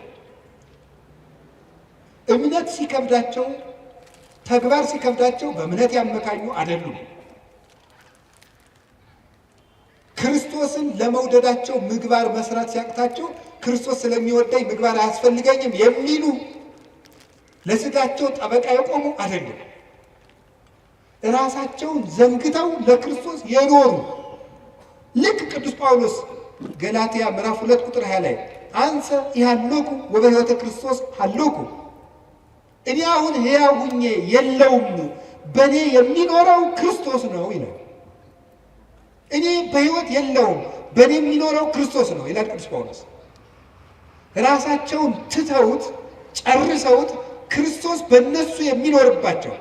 Speaker 1: እምነት ሲከብዳቸው፣ ተግባር ሲከብዳቸው በእምነት ያመካኙ አይደሉም። ክርስቶስን ለመውደዳቸው ምግባር መስራት ሲያቅታቸው ክርስቶስ ስለሚወደኝ ምግባር አያስፈልገኝም የሚሉ ለስጋቸው ጠበቃ የቆሙ አይደሉም። ራሳቸውን ዘንግተው ለክርስቶስ የኖሩ ልክ ቅዱስ ጳውሎስ ገላትያ ምዕራፍ 2 ቁጥር 20 ላይ አንሰ ኢሃሎኩ ወበሕይወተ ክርስቶስ ሃሎኩ፣ እኔ አሁን ሕያው ሁኜ የለውም በእኔ የሚኖረው ክርስቶስ ነው ይላል። እኔ በሕይወት የለውም በእኔ የሚኖረው ክርስቶስ ነው ይላል ቅዱስ ጳውሎስ። ራሳቸውን ትተውት ጨርሰውት ክርስቶስ በእነሱ የሚኖርባቸው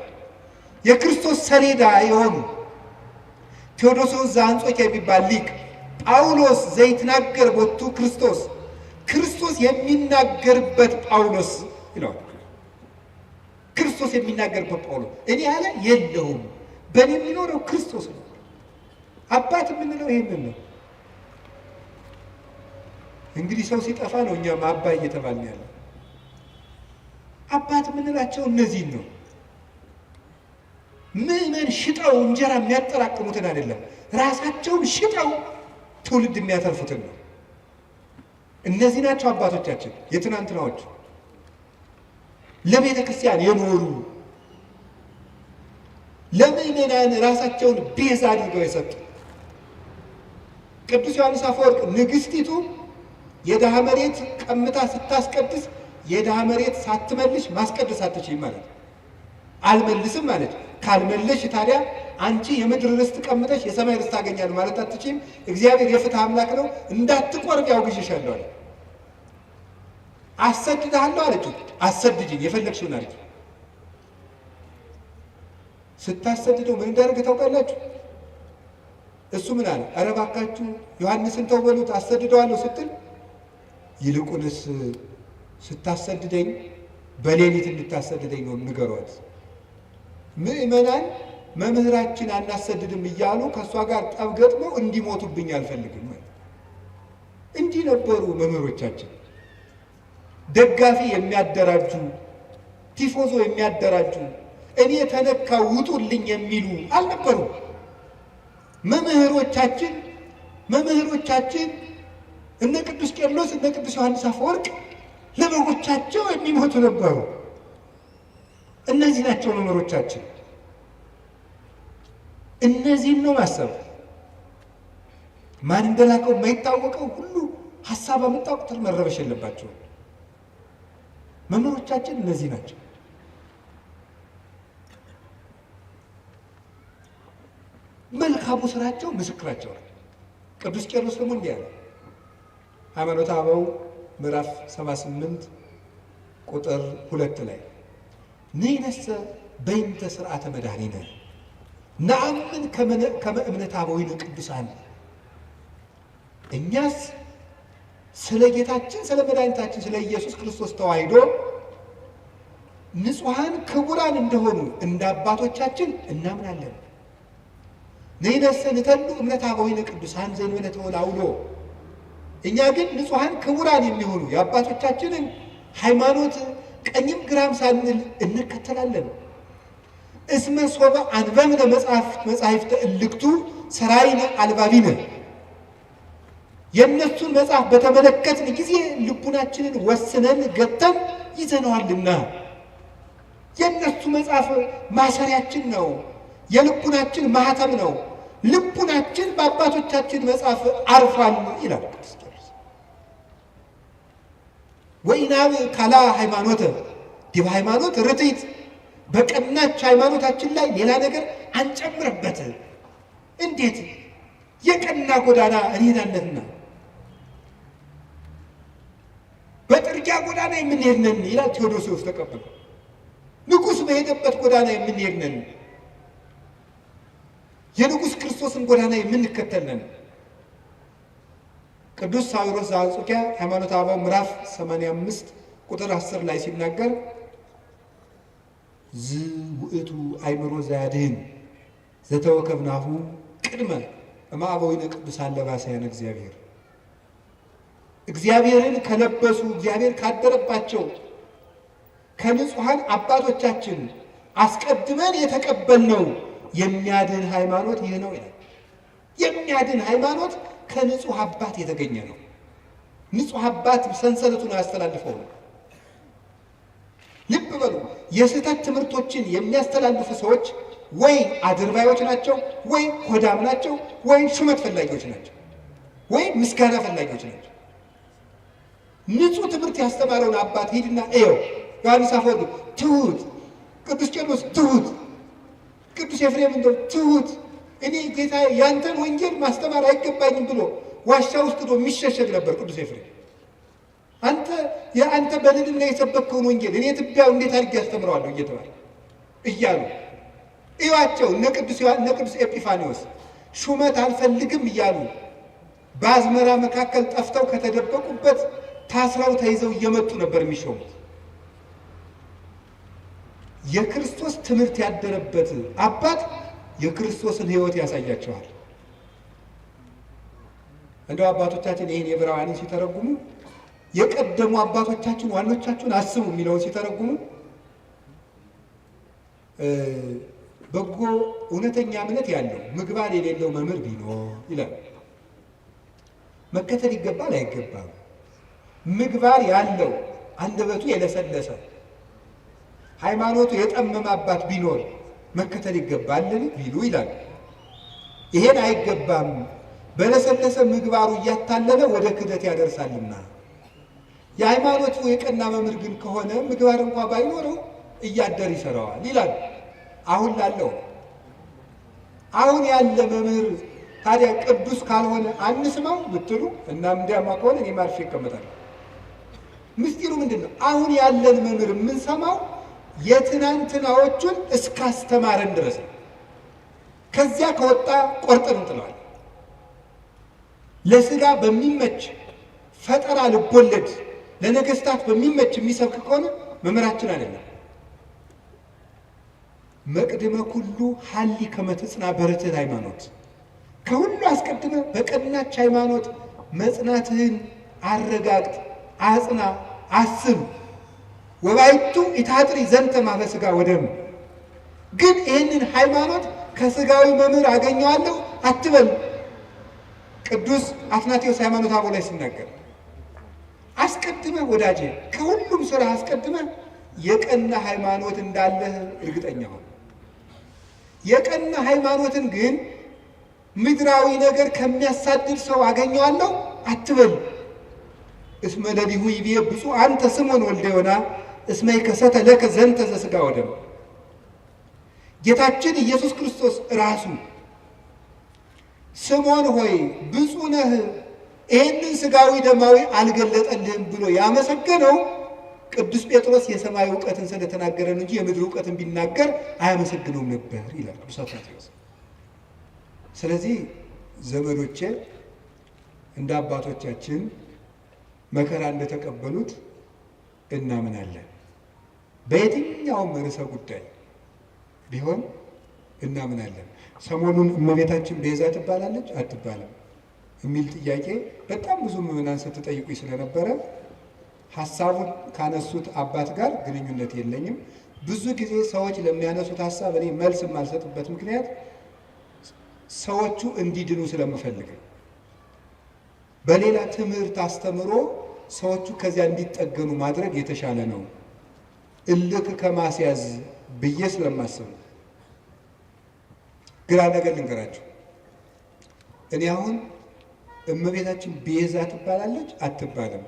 Speaker 1: የክርስቶስ ሰሌዳ የሆኑ ቴዎዶሶስ ዘአንጾኪያ የሚባል ሊቅ ጳውሎስ ዘይትናገር ቦቱ ክርስቶስ፣ ክርስቶስ የሚናገርበት ጳውሎስ ይለዋል። ክርስቶስ የሚናገርበት ጳውሎስ እኔ ያለ የለውም በእኔ የሚኖረው ክርስቶስ ነው። አባት የምንለው ይሄንን ነው። እንግዲህ ሰው ሲጠፋ ነው እኛም አባ እየተባልን ያለው። አባት የምንላቸው እነዚህን ነው። ምዕመን ሽጠው እንጀራ የሚያጠራቅሙትን አይደለም፣ ራሳቸውን ሽጠው ትውልድ የሚያተርፉትን ነው። እነዚህ ናቸው አባቶቻችን የትናንትናዎቹ፣ ለቤተ ክርስቲያን የኖሩ ለምዕመናን ራሳቸውን ቤዛ አድርገው የሰጡ። ቅዱስ ዮሐንስ አፈወርቅ ንግስቲቱ የድሃ መሬት ቀምታ ስታስቀድስ የድሃ መሬት ሳትመልሽ ማስቀደስ አትችይም ማለት ነው። አልመልስም ማለት ካልመለሽ ታዲያ አንቺ የምድር ርስት ቀምተሽ የሰማይ ርስት ታገኛለሽ ማለት አትችይም። እግዚአብሔር የፍትህ አምላክ ነው፣ እንዳትቆርብ ያውግዝሻለሁ አለ። አሰድድሃለሁ አለችው። አሰድጂኝ፣ የፈለግሽውን አድርጊ። ስታሰድደው ምን እንዳደረገ ታውቃላችሁ? እሱ ምን አለ? ኧረ እባካችሁ ዮሐንስን ተው በሉት አሰድደዋለሁ ስትል፣ ይልቁንስ ስታሰድደኝ በሌሊት እንድታሰድደኝ ነው ንገሯት። ምዕመናን መምህራችን አናሰድድም እያሉ ከእሷ ጋር ጠብ ገጥመው እንዲሞቱብኝ አልፈልግም። እንዲህ ነበሩ መምህሮቻችን። ደጋፊ የሚያደራጁ፣ ቲፎዞ የሚያደራጁ፣ እኔ ተነካ ውጡልኝ የሚሉ አልነበሩም። መምህሮቻችን እነ ቅዱስ ቄርሎስ እነ ቅዱስ ዮሐንስ አፈወርቅ ለበጎቻቸው የሚሞቱ ነበሩ። እነዚህ ናቸው መምህሮቻችን። እነዚህን ነው ማሰብ። ማን እንደላከው የማይታወቀው ሁሉ ሀሳብ አመጣ ቁጥር መረበሽ የለባቸውም። መምህሮቻችን እነዚህ ናቸው። መልካሙ ስራቸው ምስክራቸው ነው። ቅዱስ ቄርሎስ ደግሞ እንዲህ አለ። ሃይማኖተ አበው ምዕራፍ 78 ቁጥር 2 ላይ ንሕነሰ በይንተ ስርዓተ መድኃኒነ ነአምን ከመ እምነተ አበዊነ ቅዱሳን። እኛስ ስለ ጌታችን ስለ መድኃኒታችን ስለ ኢየሱስ ክርስቶስ ተዋሕዶ ንጹሐን ክቡራን እንደሆኑ እንደ አባቶቻችን እናምናለን። ንሕነሰ ንተሉ እምነተ አበዊነ ቅዱሳን ዘእንበለ ተወላውሎ። እኛ ግን ንጹሐን ክቡራን የሚሆኑ የአባቶቻችንን ሃይማኖት ቀኝም ግራም ሳንል እንከተላለን። እስመ ሶበ አንበብነ መጻሕፍተ እልክቱ ሰራይነ አልባቢነ። የእነሱን መጽሐፍ በተመለከትን ጊዜ ልቡናችንን ወስነን ገተን ይዘነዋልና የእነሱ መጽሐፍ ማሰሪያችን ነው፣ የልቡናችን ማህተም ነው። ልቡናችን በአባቶቻችን መጽሐፍ አርፏል ይላል ቅዱስ ቄርሎስ። ወኢናብ ካላ ሃይማኖተ ዲበ ሃይማኖት ርትዕት፣ በቀናች ሃይማኖታችን ላይ ሌላ ነገር አንጨምርበት። እንዴት የቀና ጎዳና እንሄዳለንና በጥርጊያ ጎዳና የምንሄድ ነን ይላል ቴዎዶሲዎስ ተቀብሎ። ንጉሥ በሄደበት ጎዳና የምንሄድ ነን፣ የንጉሥ ክርስቶስን ጎዳና የምንከተል ነን። ቅዱስ ሳዊሮስ ዘአንጾኪያ ሃይማኖተ አበው ምዕራፍ 85 ቁጥር 10 ላይ ሲናገር ዝውእቱ አእምሮ ዘያድህን ዘተወከብናሁ ቅድመ እምአበዊነ ቅዱሳን ለባሳያነ እግዚአብሔር። እግዚአብሔርን ከለበሱ፣ እግዚአብሔር ካደረባቸው ከንጹሐን አባቶቻችን አስቀድመን የተቀበልነው የሚያድን ሃይማኖት ይህ ነው ይላል። የሚያድን ሃይማኖት ከንጹሕ አባት የተገኘ ነው። ንጹሕ አባት ሰንሰለቱን ያስተላልፈው ነው። ልብ በሉ። የስህተት ትምህርቶችን የሚያስተላልፉ ሰዎች ወይ አድርባዮች ናቸው፣ ወይ ሆዳም ናቸው፣ ወይ ሹመት ፈላጊዎች ናቸው፣ ወይ ምስጋና ፈላጊዎች ናቸው። ንጹሕ ትምህርት ያስተማረውን አባት ሂድና እየው። ዮሐንስ አፈወርቅ ትሁት፣ ቅዱስ ቄርሎስ ትሁት፣ ቅዱስ ኤፍሬም እንደው ትሁት፣ እኔ ጌታ ያንተን ወንጌል ማስተማር አይገባኝም ብሎ ዋሻ ውስጥ ዶ የሚሸሸግ ነበር ቅዱስ ኤፍሬም። አንተ የአንተ በልልና የሰበከውን ወንጌል እኔ ትቢያው እንዴት አድርጌ ያስተምረዋለሁ እየተባለ እያሉ እዩዋቸው። እነ ቅዱስ ኤጲፋኒዎስ ሹመት አልፈልግም እያሉ በአዝመራ መካከል ጠፍተው ከተደበቁበት ታስረው ተይዘው እየመጡ ነበር የሚሾሙት። የክርስቶስ ትምህርት ያደረበት አባት የክርስቶስን ሕይወት ያሳያቸዋል። እንደው አባቶቻችን ይህን የዕብራውያንን ሲተረጉሙ፣ የቀደሙ አባቶቻችን ዋኖቻችሁን አስቡ የሚለውን ሲተረጉሙ፣ በጎ እውነተኛ እምነት ያለው ምግባር የሌለው መምህር ቢኖር ይላል። መከተል ይገባል አይገባም? ምግባር ያለው፣ አንደበቱ የለሰለሰ፣ ሃይማኖቱ የጠመመ አባት ቢኖር መከተል ይገባልን ቢሉ ይላል። ይሄን አይገባም፣ በለሰለሰ ምግባሩ እያታለለ ወደ ክህደት ያደርሳልና። የሃይማኖቱ የቀና መምህር ግን ከሆነ ምግባር እንኳ ባይኖረው እያደር ይሰራዋል ይላል። አሁን ላለው፣ አሁን ያለ መምህር ታዲያ ቅዱስ ካልሆነ አንስማው ብትሉ እና እንዲያማ ከሆነ እኔ አርፌ እቀመጣለሁ። ምስጢሩ ምንድን ነው? አሁን ያለን መምህር የምንሰማው የትናንትናዎቹን እስካስተማረን ድረስ ነው። ከዚያ ከወጣ ቆርጠን እንጥለዋለን። ለስጋ በሚመች ፈጠራ ልቦለድ፣ ለነገስታት በሚመች የሚሰብክ ከሆነ መምህራችን አይደለም። መቅድመ ኩሉ ሀሊ ከመ ትጽና በርትዕት ሃይማኖት፣ ከሁሉ አስቀድመህ በቀናች ሃይማኖት መጽናትህን አረጋግጥ፣ አጽና፣ አስብ። ወባሕቱ ኢታጥሪ ዘንተ እምኀበ ሥጋ ወደም፣ ግን ይህንን ሃይማኖት ከስጋዊ መምህር አገኘዋለሁ አትበል። ቅዱስ አትናቴዎስ ሃይማኖተ አበው ላይ ሲናገር፣ አስቀድመህ ወዳጄ፣ ከሁሉም ስራ አስቀድመህ የቀና ሃይማኖት እንዳለህ እርግጠኛ ሁን። የቀና ሃይማኖትን ግን ምድራዊ ነገር ከሚያሳድድ ሰው አገኘዋለሁ አትበል። እስመ ለሊሁ ይቤ ብፁዕ አንተ ስምዖን ወልደ ዮና እስመ ይከሰተ ለከ ዘንተ ዘሥጋ ወደም። ጌታችን ኢየሱስ ክርስቶስ ራሱ ስምዖን ሆይ ብፁዕ ነህ፣ ይህንን ስጋዊ ደማዊ አልገለጠልህም ብሎ ያመሰገነው ቅዱስ ጴጥሮስ የሰማይ እውቀትን ስለተናገረ ነው እንጂ የምድር እውቀትን ቢናገር አያመሰግነውም ነበር ይላል ቅዱስ አትናቴዎስ። ስለዚህ ዘመዶቼ፣ እንደ አባቶቻችን መከራ እንደተቀበሉት እናምናለን። በየትኛውም ርዕሰ ጉዳይ ቢሆን እናምናለን። ሰሞኑን እመቤታችን ቤዛ ትባላለች አትባልም የሚል ጥያቄ በጣም ብዙ ምዕመናን ስትጠይቁኝ ስለነበረ ሀሳቡን ካነሱት አባት ጋር ግንኙነት የለኝም። ብዙ ጊዜ ሰዎች ለሚያነሱት ሀሳብ እኔ መልስ የማልሰጥበት ምክንያት ሰዎቹ እንዲድኑ ስለምፈልግ ነው። በሌላ ትምህርት አስተምሮ ሰዎቹ ከዚያ እንዲጠገኑ ማድረግ የተሻለ ነው፣ እልክ ከማስያዝ ብዬ ስለማስብ ነው። ግራ ነገር ልንገራችሁ። እኔ አሁን እመቤታችን ቤዛ ትባላለች አትባልም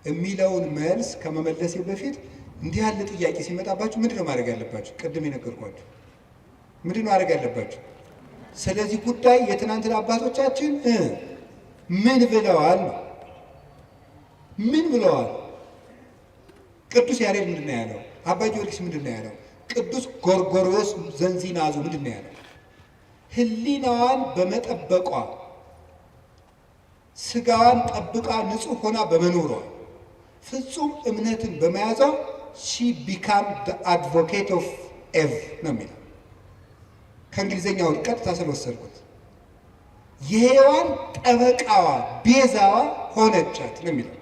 Speaker 1: የሚለውን መልስ ከመመለሴ በፊት እንዲህ ያለ ጥያቄ ሲመጣባችሁ ምንድን ነው ማድረግ ያለባችሁ? ቅድም የነገርኳችሁ ምንድን ነው ማድረግ ያለባችሁ? ስለዚህ ጉዳይ የትናንትና አባቶቻችን ምን ብለዋል ነው? ምን ብለዋል? ቅዱስ ያሬድ ምንድን ነው ያለው? አባ ጊዮርጊስ ምንድን ነው ያለው? ቅዱስ ጎርጎርዮስ ዘንዚናዙ ምንድን ነው ያለው? ሕሊናዋን በመጠበቋ፣ ስጋዋን ጠብቃ ንጹሕ ሆና በመኖሯ፣ ፍጹም እምነትን በመያዟ she became advocate of Eve ነው የሚለው። ከእንግሊዝኛው ቀጥታ ስለወሰድኩት። የሔዋን ጠበቃዋ ቤዛዋ ሆነቻት ነው የሚለው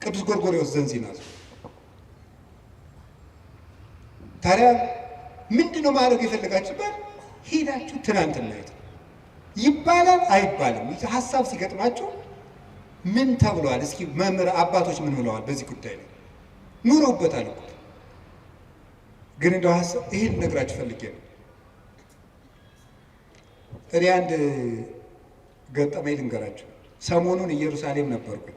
Speaker 1: ቅዱስ ጎርጎርዮስ ዘንዚናዙ። ታዲያ ምንድን ነው ማድረግ የፈለጋችሁበት? ሄዳችሁ ትናንትና የት ይባላል አይባልም? ሀሳብ ሲገጥማችሁ ምን ተብለዋል? እስኪ መምህር አባቶች ምን ብለዋል በዚህ ጉዳይ ላይ? ኑረውበታል እኮ። ግን እንደው ሀሳብ ይሄን ልነግራችሁ ፈልጌ ነው። እኔ አንድ ገጠመኝ ልንገራችሁ። ሰሞኑን ኢየሩሳሌም ነበርኩኝ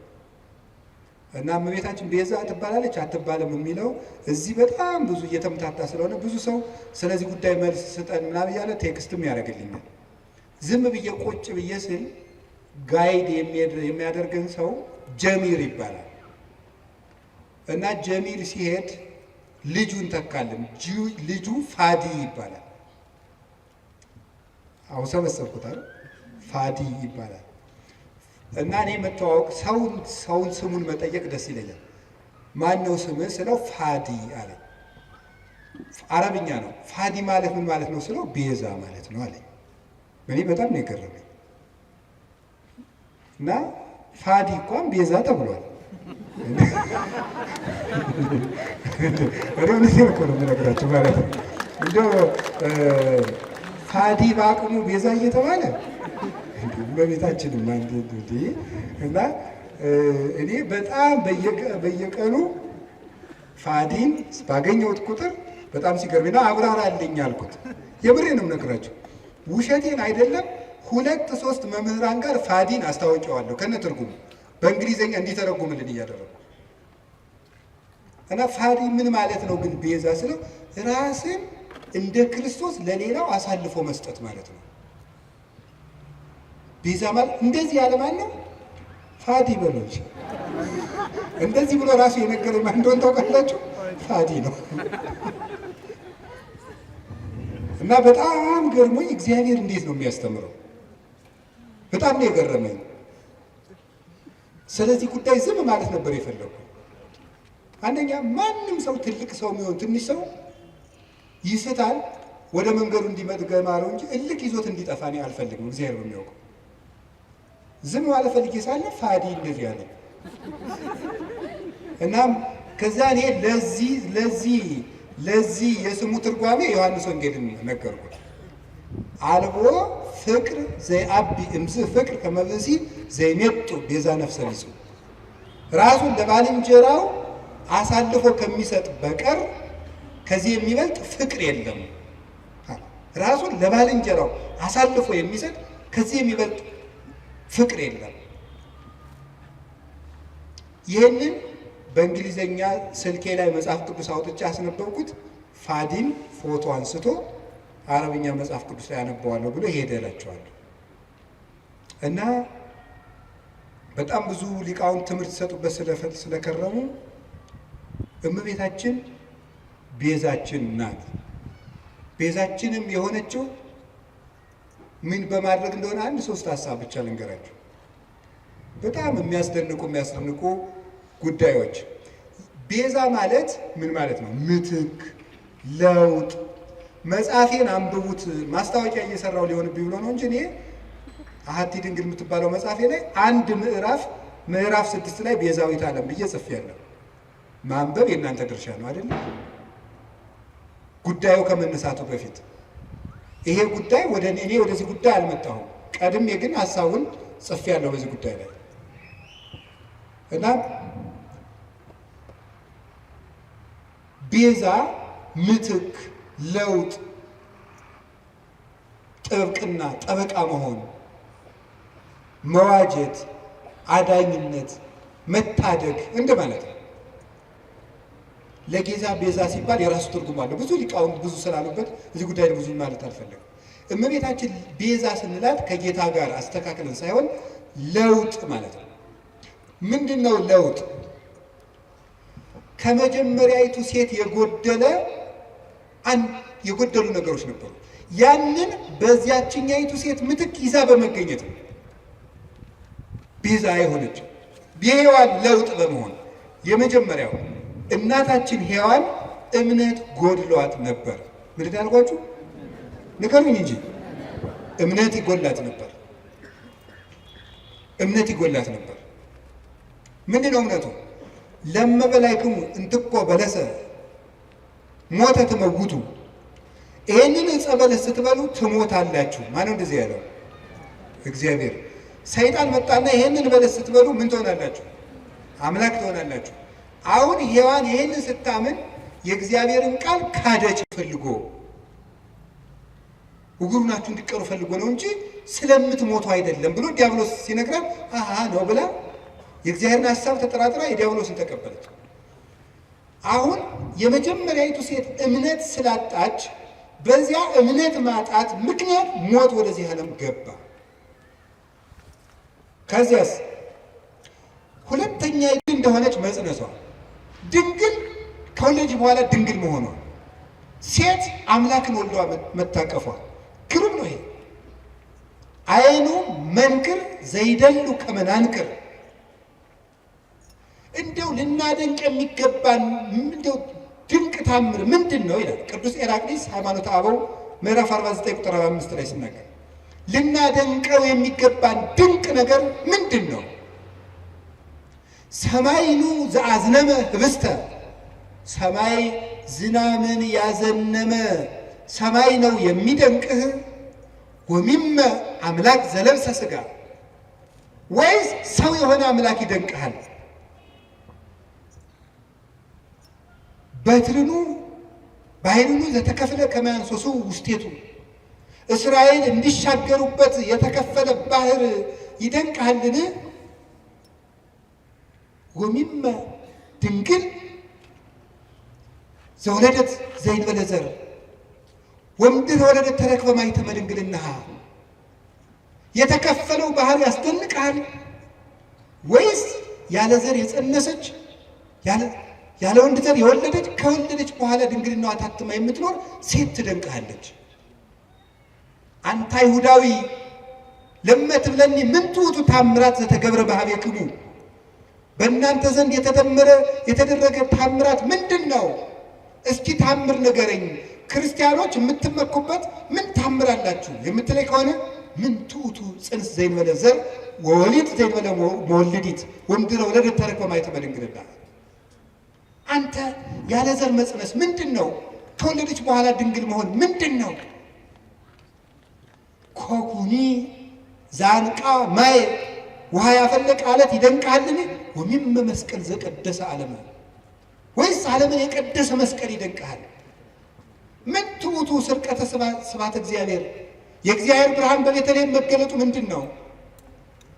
Speaker 1: እና እመቤታችን ቤዛ ትባላለች አትባልም የሚለው እዚህ በጣም ብዙ እየተምታታ ስለሆነ ብዙ ሰው ስለዚህ ጉዳይ መልስ ስጠን ምናምን እያለ text ም ያደርግልኛል። ዝም ብዬ ቁጭ ብዬ ስል guide የሚያደርገን ሰው ጀሚር ይባላል እና ጀሚር ሲሄድ ልጁን ተካልን። ልጁ ፋዲ ይባላል። አሁን ሰበሰብኩት አይደል? ፋዲ ይባላል። እና እኔ መተዋወቅ ሰውን ስሙን መጠየቅ ደስ ይለኛል። ማን ነው ስምህ ስለው ፋዲ አለኝ። አረብኛ ነው። ፋዲ ማለት ምን ማለት ነው ስለው ቤዛ ማለት ነው አለኝ። እኔ በጣም ነው የገረመኝ። እና ፋዲ እንኳን ቤዛ ተብሏል። እኔ እውነቴን እኮ ነው የምነግራቸው ማለት ነው። እንደው ፋዲ በአቅሙ ቤዛ እየተባለ እመቤታችንማ እንዴ! እና እኔ በጣም በየቀኑ ፋዲን ባገኘሁት ቁጥር በጣም ሲገርመኝ ነው አብራራልኝ አልኩት። የምሬን ነው የምነግራቸው፣ ውሸቴን አይደለም። 2-3 መምህራን ጋር ፋዲን አስታውቂዋለሁ ከነ ትርጉሙ በእንግሊዘኛ እንዲተረጉምልን እያደረጉ። እና ፋዲ ምን ማለት ነው ግን ቤዛ ስለው ራስን እንደ ክርስቶስ ለሌላው አሳልፎ መስጠት ማለት ነው። ቤዛ ማለት እንደዚህ ያለ ማን ነው? ፋዲ በሎች። እንደዚህ ብሎ ራሱ የነገረኝ ማን እንደሆነ ታውቃላችሁ? ፋዲ ነው። እና በጣም ገርሞኝ እግዚአብሔር እንዴት ነው የሚያስተምረው? በጣም ነው የገረመኝ። ስለዚህ ጉዳይ ዝም ማለት ነበር የፈለኩት። አንደኛ ማንም ሰው ትልቅ ሰው የሚሆን ትንሽ ሰው ይስታል፣ ወደ መንገዱ እንዲመጥገማለው እንጂ እልክ ይዞት እንዲጠፋ እኔ አልፈልግም። እግዚአብሔር በሚያውቀው ዝም ማለት ፈልጌ ሳለ ፋዲ እንደዚህ አለ። እናም ከዛ እኔ ለዚህ ለዚህ ለዚህ የስሙ ትርጓሜ ዮሐንስ ወንጌልን ነገርኩት። አልቦ ፍቅር ዘይአቢ እምዝ ፍቅር ከመብእሲ ዘይሜጡ ቤዛ ነፍሰ ቢጹ፣ ራሱን ለባልንጀራው አሳልፎ ከሚሰጥ በቀር ከዚህ የሚበልጥ ፍቅር የለም። ራሱን ለባልንጀራው አሳልፎ የሚሰጥ ከዚህ የሚበልጥ ፍቅር የለም። ይህንን በእንግሊዘኛ ስልኬ ላይ መጽሐፍ ቅዱስ አውጥቼ አስነበብኩት። ፋዲን ፎቶ አንስቶ አረብኛ መጽሐፍ ቅዱስ ላይ አነበዋለሁ ብሎ ሄደ እላቸዋለሁ። እና በጣም ብዙ ሊቃውንት ትምህርት ሲሰጡበት ስለከረሙ እመቤታችን ቤዛችን ናት። ቤዛችንም የሆነችው ምን በማድረግ እንደሆነ አንድ 3 ሐሳብ ብቻ ልንገራችሁ። በጣም የሚያስደንቁ ጉዳዮች። ቤዛ ማለት ምን ማለት ነው? ምትክ፣ ለውጥ። መጽሐፌን አንብቡት። ማስታወቂያ እየሰራው ሊሆንብኝ ብሎ ነው እንጂ እኔ አሐቲ ድንግል የምትባለው መጽሐፌ ላይ አንድ ምዕራፍ ምዕራፍ 6 ላይ ቤዛዊት ዓለም ብዬ ጽፌያለሁ። ማንበብ የእናንተ ድርሻ ነው አይደል? ጉዳዩ ከመነሳቱ በፊት ይሄ ጉዳይ ወደ እኔ ወደዚህ ጉዳይ አልመጣሁም። ቀድሜ ግን ሐሳቡን ጽፌያለሁ በዚህ ጉዳይ ላይ። እና ቤዛ ምትክ፣ ለውጥ፣ ጥብቅና፣ ጠበቃ መሆን፣ መዋጀት፣ አዳኝነት፣ መታደግ እንደማለት ነው። ለጌዛ ቤዛ ሲባል የራሱ ትርጉም አለው። ብዙ ሊቃውንት ብዙ ስላሉበት እዚህ ጉዳይ ላይ ብዙ ማለት አልፈለግም። እመቤታችን ቤዛ ስንላት ከጌታ ጋር አስተካክለን ሳይሆን ለውጥ ማለት ነው። ምንድነው ለውጥ? ከመጀመሪያይቱ ሴት የጎደለ አንድ የጎደሉ ነገሮች ነበሩ። ያንን በዚያችኛይቱ ሴት ምትክ ይዛ በመገኘት ነው ቤዛ የሆነችው። የሔዋን ለውጥ በመሆን የመጀመሪያው እናታችን ሔዋን እምነት ጎድሏት ነበር። ምንድን ያልኳችሁ? ንገሩኝ እንጂ እምነት ይጎድላት ነበር። እምነት ይጎላት ነበር። ምንድን ነው እምነቱ? ለመበላይክሙ እንትኮ በለሰ ሞተ ትመውቱ፣ ይህንን ዕፀ በለስ ስትበሉ ትሞታላችሁ። ማነው እንደዚህ ያለው? እግዚአብሔር። ሰይጣን መጣና ይህንን በለስ ስትበሉ ምን ትሆናላችሁ? አምላክ ትሆናላችሁ። አሁን ሔዋን ይህንን ስታምን የእግዚአብሔርን ቃል ካደች። ፈልጎ እግሩ ናችሁ እንዲቀሩ ፈልጎ ነው እንጂ ስለምትሞቱ አይደለም ብሎ ዲያብሎስ ሲነግራት አሃ ነው ብላ የእግዚአብሔርን ሀሳብ ተጠራጥራ የዲያብሎስን ተቀበለች። አሁን የመጀመሪያይቱ ሴት እምነት ስላጣች በዚያ እምነት ማጣት ምክንያት ሞት ወደዚህ ዓለም ገባ። ከዚያስ ሁለተኛ እንደሆነች መጽነሷ፣ ድንግል ከወለደች በኋላ ድንግል መሆኗ፣ ሴት አምላክን ወልዷ መታቀፏ ግሩም ነው። ይሄ አይኑ መንክር ዘይደሉ ከመናንክር እንደው ልናደንቅ የሚገባን እንደው ድንቅ ታምር ምንድን ነው ይላል ቅዱስ ኤራቅሊስ ሃይማኖተ አበው ምዕራፍ 49 ቁጥር 45 ላይ ሲናገር፣ ልናደንቀው የሚገባን ድንቅ ነገር ምንድን ነው? ሰማይኑ ዘአዝነመ ህብስተ፣ ሰማይ ዝናምን ያዘነመ ሰማይ ነው የሚደንቅህ? ወሚመ አምላክ ዘለብሰ ስጋ፣ ወይስ ሰው የሆነ አምላክ ይደንቅሃል? በትርኑ ባሕርኑ ዘተከፍለ ከመያንሶሱ ውስቴቱ፣ እስራኤል እንዲሻገሩበት የተከፈለ ባህር ይደንቅሃልን? ወሚመ ድንግል ዘወለደት ዘእንበለ ዘር ወምድር ወለደት ተረክበ ማኅተመ ድንግልናሃ፣ የተከፈለው ባህር ያስደንቅሃል? ወይስ ያለ ዘር የጸነሰች ያለ ወንድ ዘር የወለደች ከወለደች በኋላ ድንግልናዋ ታትማ የምትኖር ሴት ትደንቅሃለች? አንተ አይሁዳዊ ለመ ትብለኒ ምንቱ ውእቱ ታምራት ዘተገብረ በኀቤክሙ፣ በእናንተ ዘንድ የተደመረ የተደረገ ታምራት ምንድን ነው? እስኪ ታምር ንገረኝ። ክርስቲያኖች የምትመኩበት ምን ታምር አላችሁ የምትለኝ ከሆነ ምንቱ ውእቱ ጽንስ ዘእንበለ ዘር ወወሊድ ዘእንበለ መወልዲት ወእምድኅረ ወለደት ተረክበ ማኅተመ ድንግልና። አንተ ያለ ዘር መጽነስ ምንድን ነው? ከወለደች በኋላ ድንግል መሆን ምንድን ነው? ኮኩኒ ዛንቃ ማይ ውሃ ያፈለቀ አለት ይደንቅሃልን? ወሚመ መስቀል ዘቀደሰ ዓለመ፣ ወይስ ዓለምን የቀደሰ መስቀል ይደንቅሃል? ምን ትውቱ ስርቀተ ስብሐተ እግዚአብሔር፣ የእግዚአብሔር ብርሃን በቤተልሔም መገለጡ ምንድን ነው?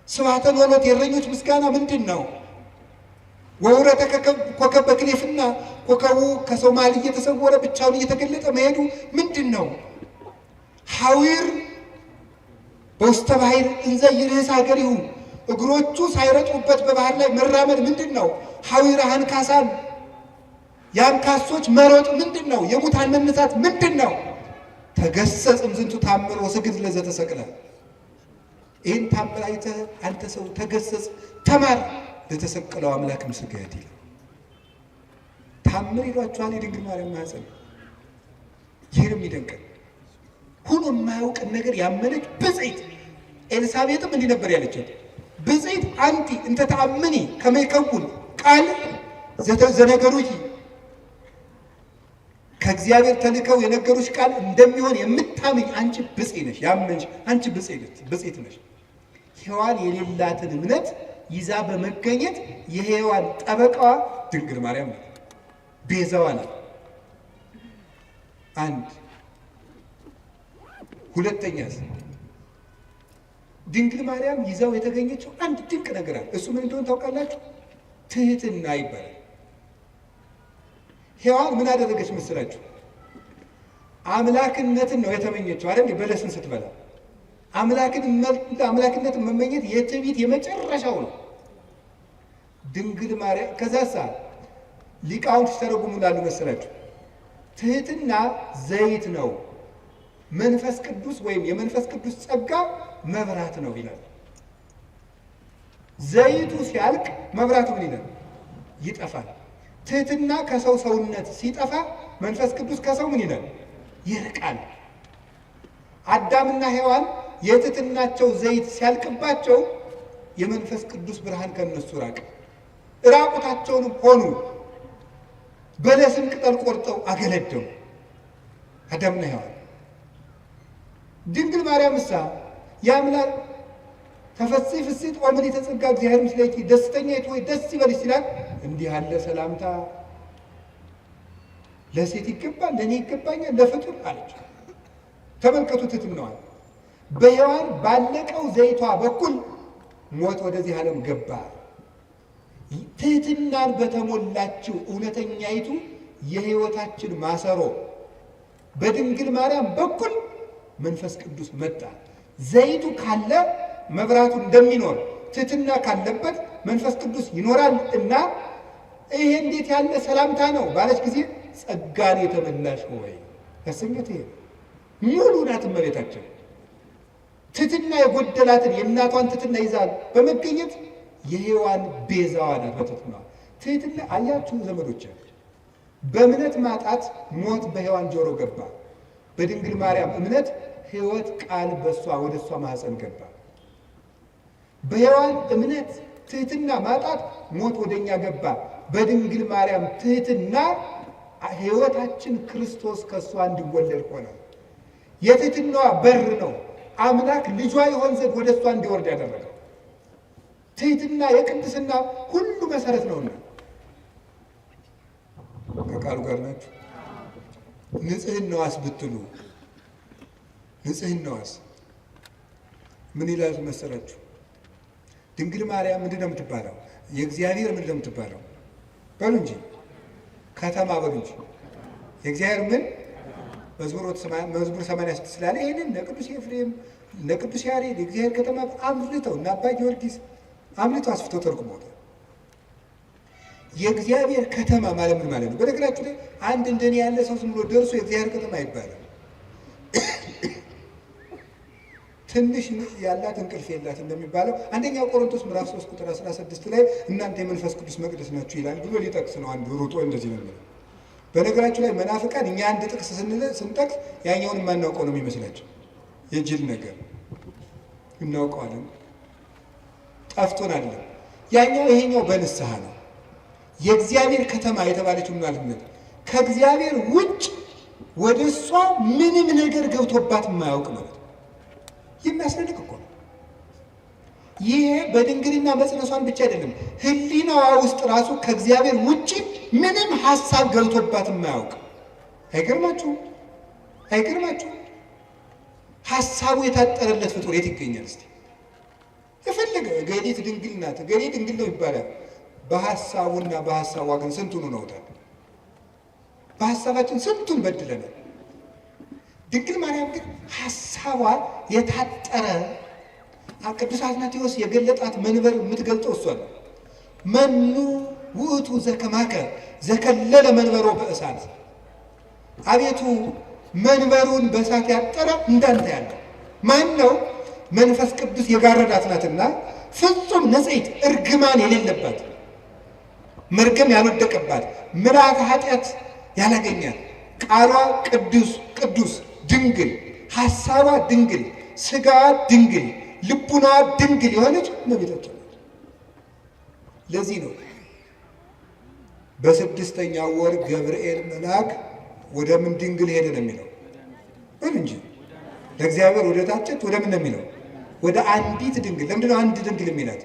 Speaker 1: ስብሐተ ኖሎት የእረኞች ምስጋና ምንድን ነው? ወውረተ ኮከብ በክሌፍና፣ ኮከቡ ከሰው መሃል እየተሰወረ ብቻውን እየተገለጠ መሄዱ ምንድን ነው? ሐዊር በውስተ ባሕር እንዘ ይርህስ ሀገሪሁ፣ እግሮቹ ሳይረጡበት በባህር ላይ መራመድ ምንድን ነው? ሐዊረ አንካሳን፣ የአንካሶች መሮጥ ምንድን ነው? የሙታን መነሳት ምንድን ነው? ተገሰጽ እምዝንቱ ታምር ወስግድ ለዘተሰቅለ፣ ይህን ታምር አይተህ አንተ ሰው ተገሰጽ፣ ተማር፣ ለተሰቀለው አምላክም ስገድ ይላል። ታምር ይሏችኋል የድንግል ማርያም ማኅፀን። ይህንም ይደንቃል። ሆኖ የማያውቅን ነገር ያመነች ብፅዕት ኤልሳቤጥም እንዲህ ነበር ያለቻት፣ ብፅዕት አንቲ እንተ ተአምኒ ከመ ይከውን ቃል ዘነገሩኪ፣ ከእግዚአብሔር ተልከው የነገሩሽ ቃል እንደሚሆን የምታምኝ አንቺ ብፅዕት ነሽ፣ ያመንሽ አንቺ ብፅዕት ነሽ። ሔዋን የሌላትን እምነት ይዛ በመገኘት የሔዋን ጠበቃዋ ድንግል ማርያም ናት፣ ቤዛዋ ናት። አንድ ሁለተኛስ ድንግል ማርያም ይዛው የተገኘችው አንድ ድንቅ ነገር አለ። እሱ ምን እንደሆነ ታውቃላችሁ? ትህትና ይባላል። ሔዋን ምን አደረገች መስላችሁ? አምላክነትን ነው የተመኘችው አይደል? በለስን ስትበላ አምላክነትን መመኘት የትዕቢት የመጨረሻው ነው። ድንግል ማርያም ከዛሳ ሊቃውንት ሲተረጉሙ ላሉ መሰላችሁ ትህትና ዘይት ነው፣ መንፈስ ቅዱስ ወይም የመንፈስ ቅዱስ ጸጋ መብራት ነው ይላል። ዘይቱ ሲያልቅ መብራቱ ምን ይላል? ይጠፋል። ትህትና ከሰው ሰውነት ሲጠፋ መንፈስ ቅዱስ ከሰው ምን ይላል? ይርቃል። አዳምና ሔዋን የትህትናቸው ዘይት ሲያልቅባቸው የመንፈስ ቅዱስ ብርሃን ከነሱ ራቀ። ራቁታቸውንም ሆኑ። በለስን ቅጠል ቆርጠው አገለደሙ አዳምና ሔዋን። ድንግል ማርያም እሳ የአምላክ ተፈሥሒ ፍሥሕት ኦ ምልዕተ ጸጋ እግዚአብሔር ምስሌኪ ደስተኛይቱ ሆይ ደስ ይበልሽ ሲላት እንዲህ ያለ ሰላምታ ለሴት ይገባል፣ ለእኔ ይገባኛል፣ ለፍጡር አለች። ተመልከቱ ትሕትናዋን። በሔዋን ባለቀው ዘይቷ በኩል ሞት ወደዚህ ዓለም ገባ። ትሕትናን በተሞላችው እውነተኛይቱ የሕይወታችን ማሰሮ በድንግል ማርያም በኩል መንፈስ ቅዱስ መጣ። ዘይቱ ካለ መብራቱ እንደሚኖር ትሕትና ካለበት መንፈስ ቅዱስ ይኖራል እና ይሄ እንዴት ያለ ሰላምታ ነው ባለች ጊዜ ጸጋን የተመላሽ ሆይ ያሰኘት ይሄ ሙሉ ናት እመቤታችን። ትሕትና የጎደላትን የእናቷን ትሕትና ይዛ በመገኘት የሔዋን ቤዛዋ ናት። በትሕትና ትሕትና አያችሁ ዘመዶች፣ በእምነት ማጣት ሞት በሔዋን ጆሮ ገባ። በድንግል ማርያም እምነት ሕይወት ቃል በእሷ ወደ እሷ ማኅፀን ገባ። በሔዋን እምነት ትሕትና ማጣት ሞት ወደኛ ገባ። በድንግል ማርያም ትሕትና ሕይወታችን ክርስቶስ ከእሷ እንዲወለድ ሆነ። የትሕትናዋ በር ነው አምላክ ልጇ ይሆን ዘንድ ወደ እሷ እንዲወርድ ያደረገው። ትሕትና የቅድስና ሁሉ መሰረት ነውና ከቃሉ ጋር ናችሁ። ንጽህናዋስ ብትሉ ንጽህናዋስ ምን ይላል መሰላችሁ? ድንግል ማርያም ምንድን ነው የምትባለው? የእግዚአብሔር ምንድን ነው የምትባለው? በሉ እንጂ ከተማ በሉ እንጂ የእግዚአብሔር ምን መዝሙር 86 ስላለ ይህንን እነ ቅዱስ ኤፍሬም እነ ቅዱስ ያሬድ የእግዚአብሔር ከተማ አምልተው እና አባ ጊዮርጊስ አምልተው አስፍተው ተርጉመውታል። የእግዚአብሔር ከተማ ማለት ምን ማለት ነው? በነገራችሁ ላይ አንድ እንደኔ ያለ ሰው ዝም ብሎ ደርሶ የእግዚአብሔር ከተማ አይባልም። ትንሽ ያላት እንቅልፍ የላት እንደሚባለው አንደኛው ቆሮንቶስ ምዕራፍ 3 ቁጥር 16 ላይ እናንተ የመንፈስ ቅዱስ መቅደስ ናችሁ ይላል ብሎ ሊጠቅስ ነው። አንዱ ሩጦ እንደዚህ ነው የሚለው። በነገራችሁ ላይ መናፍቃን እኛ አንድ ጥቅስ ስንጠቅስ ያኛውን የማናውቀው ነው የሚመስላቸው። የጅል ነገር እናውቀዋለን፣ ጠፍቶን አይደለም። ያኛው ይሄኛው በንስሐ ነው። የእግዚአብሔር ከተማ የተባለችው ማለት ነው ከእግዚአብሔር ውጭ ወደ እሷ ምንም ነገር ገብቶባት የማያውቅ ማለት ነው። የሚያስደንቅ እኮ ነው። ይሄ በድንግልና መጽነሷን ብቻ አይደለም፣ ሕሊናዋ ውስጥ ራሱ ከእግዚአብሔር ውጭ ምንም ሀሳብ ገብቶባት የማያውቅ አይገርማችሁም? አይገርማችሁም? ሀሳቡ የታጠረለት ፍጡር የት ይገኛል? እስቲ የፈለገ እገሊት ድንግል ናት፣ እገሌ ድንግል ነው ይባላል። በሀሳቡና በሀሳቧ ግን ስንቱን ሆነውታል። በሀሳባችን ስንቱን በድለናል። ድንግል ማርያም ግን ሀሳቧ የታጠረ ቅዱስ አትናቴዎስ የገለጣት መንበር የምትገልጠው እሷ ነው። መኑ ውእቱ ዘከማከ ዘከለለ መንበሮ በእሳት፣ አቤቱ መንበሩን በእሳት ያጠረ እንዳንተ ያለ ማን ነው? መንፈስ ቅዱስ የጋረዳት ናትና ፍጹም ንጽሕት እርግማን የሌለባት መርገም ያልወደቀባት ምልአተ ኃጢአት ያላገኛት ቃሏ ቅዱስ ቅዱስ ድንግል ሀሳቧ ድንግል ስጋዋ ድንግል ልቡናዋ ድንግል የሆነች እመቤታችን ናት። ለዚህ ነው በስድስተኛው ወር ገብርኤል መልአክ ወደ ምን ድንግል ሄደ ነው የሚለው? በል እንጂ ለእግዚአብሔር ወደ ታጨች ወደ ምን ነው የሚለው? ወደ አንዲት ድንግል። ለምንድን ነው አንድ ድንግል የሚላት?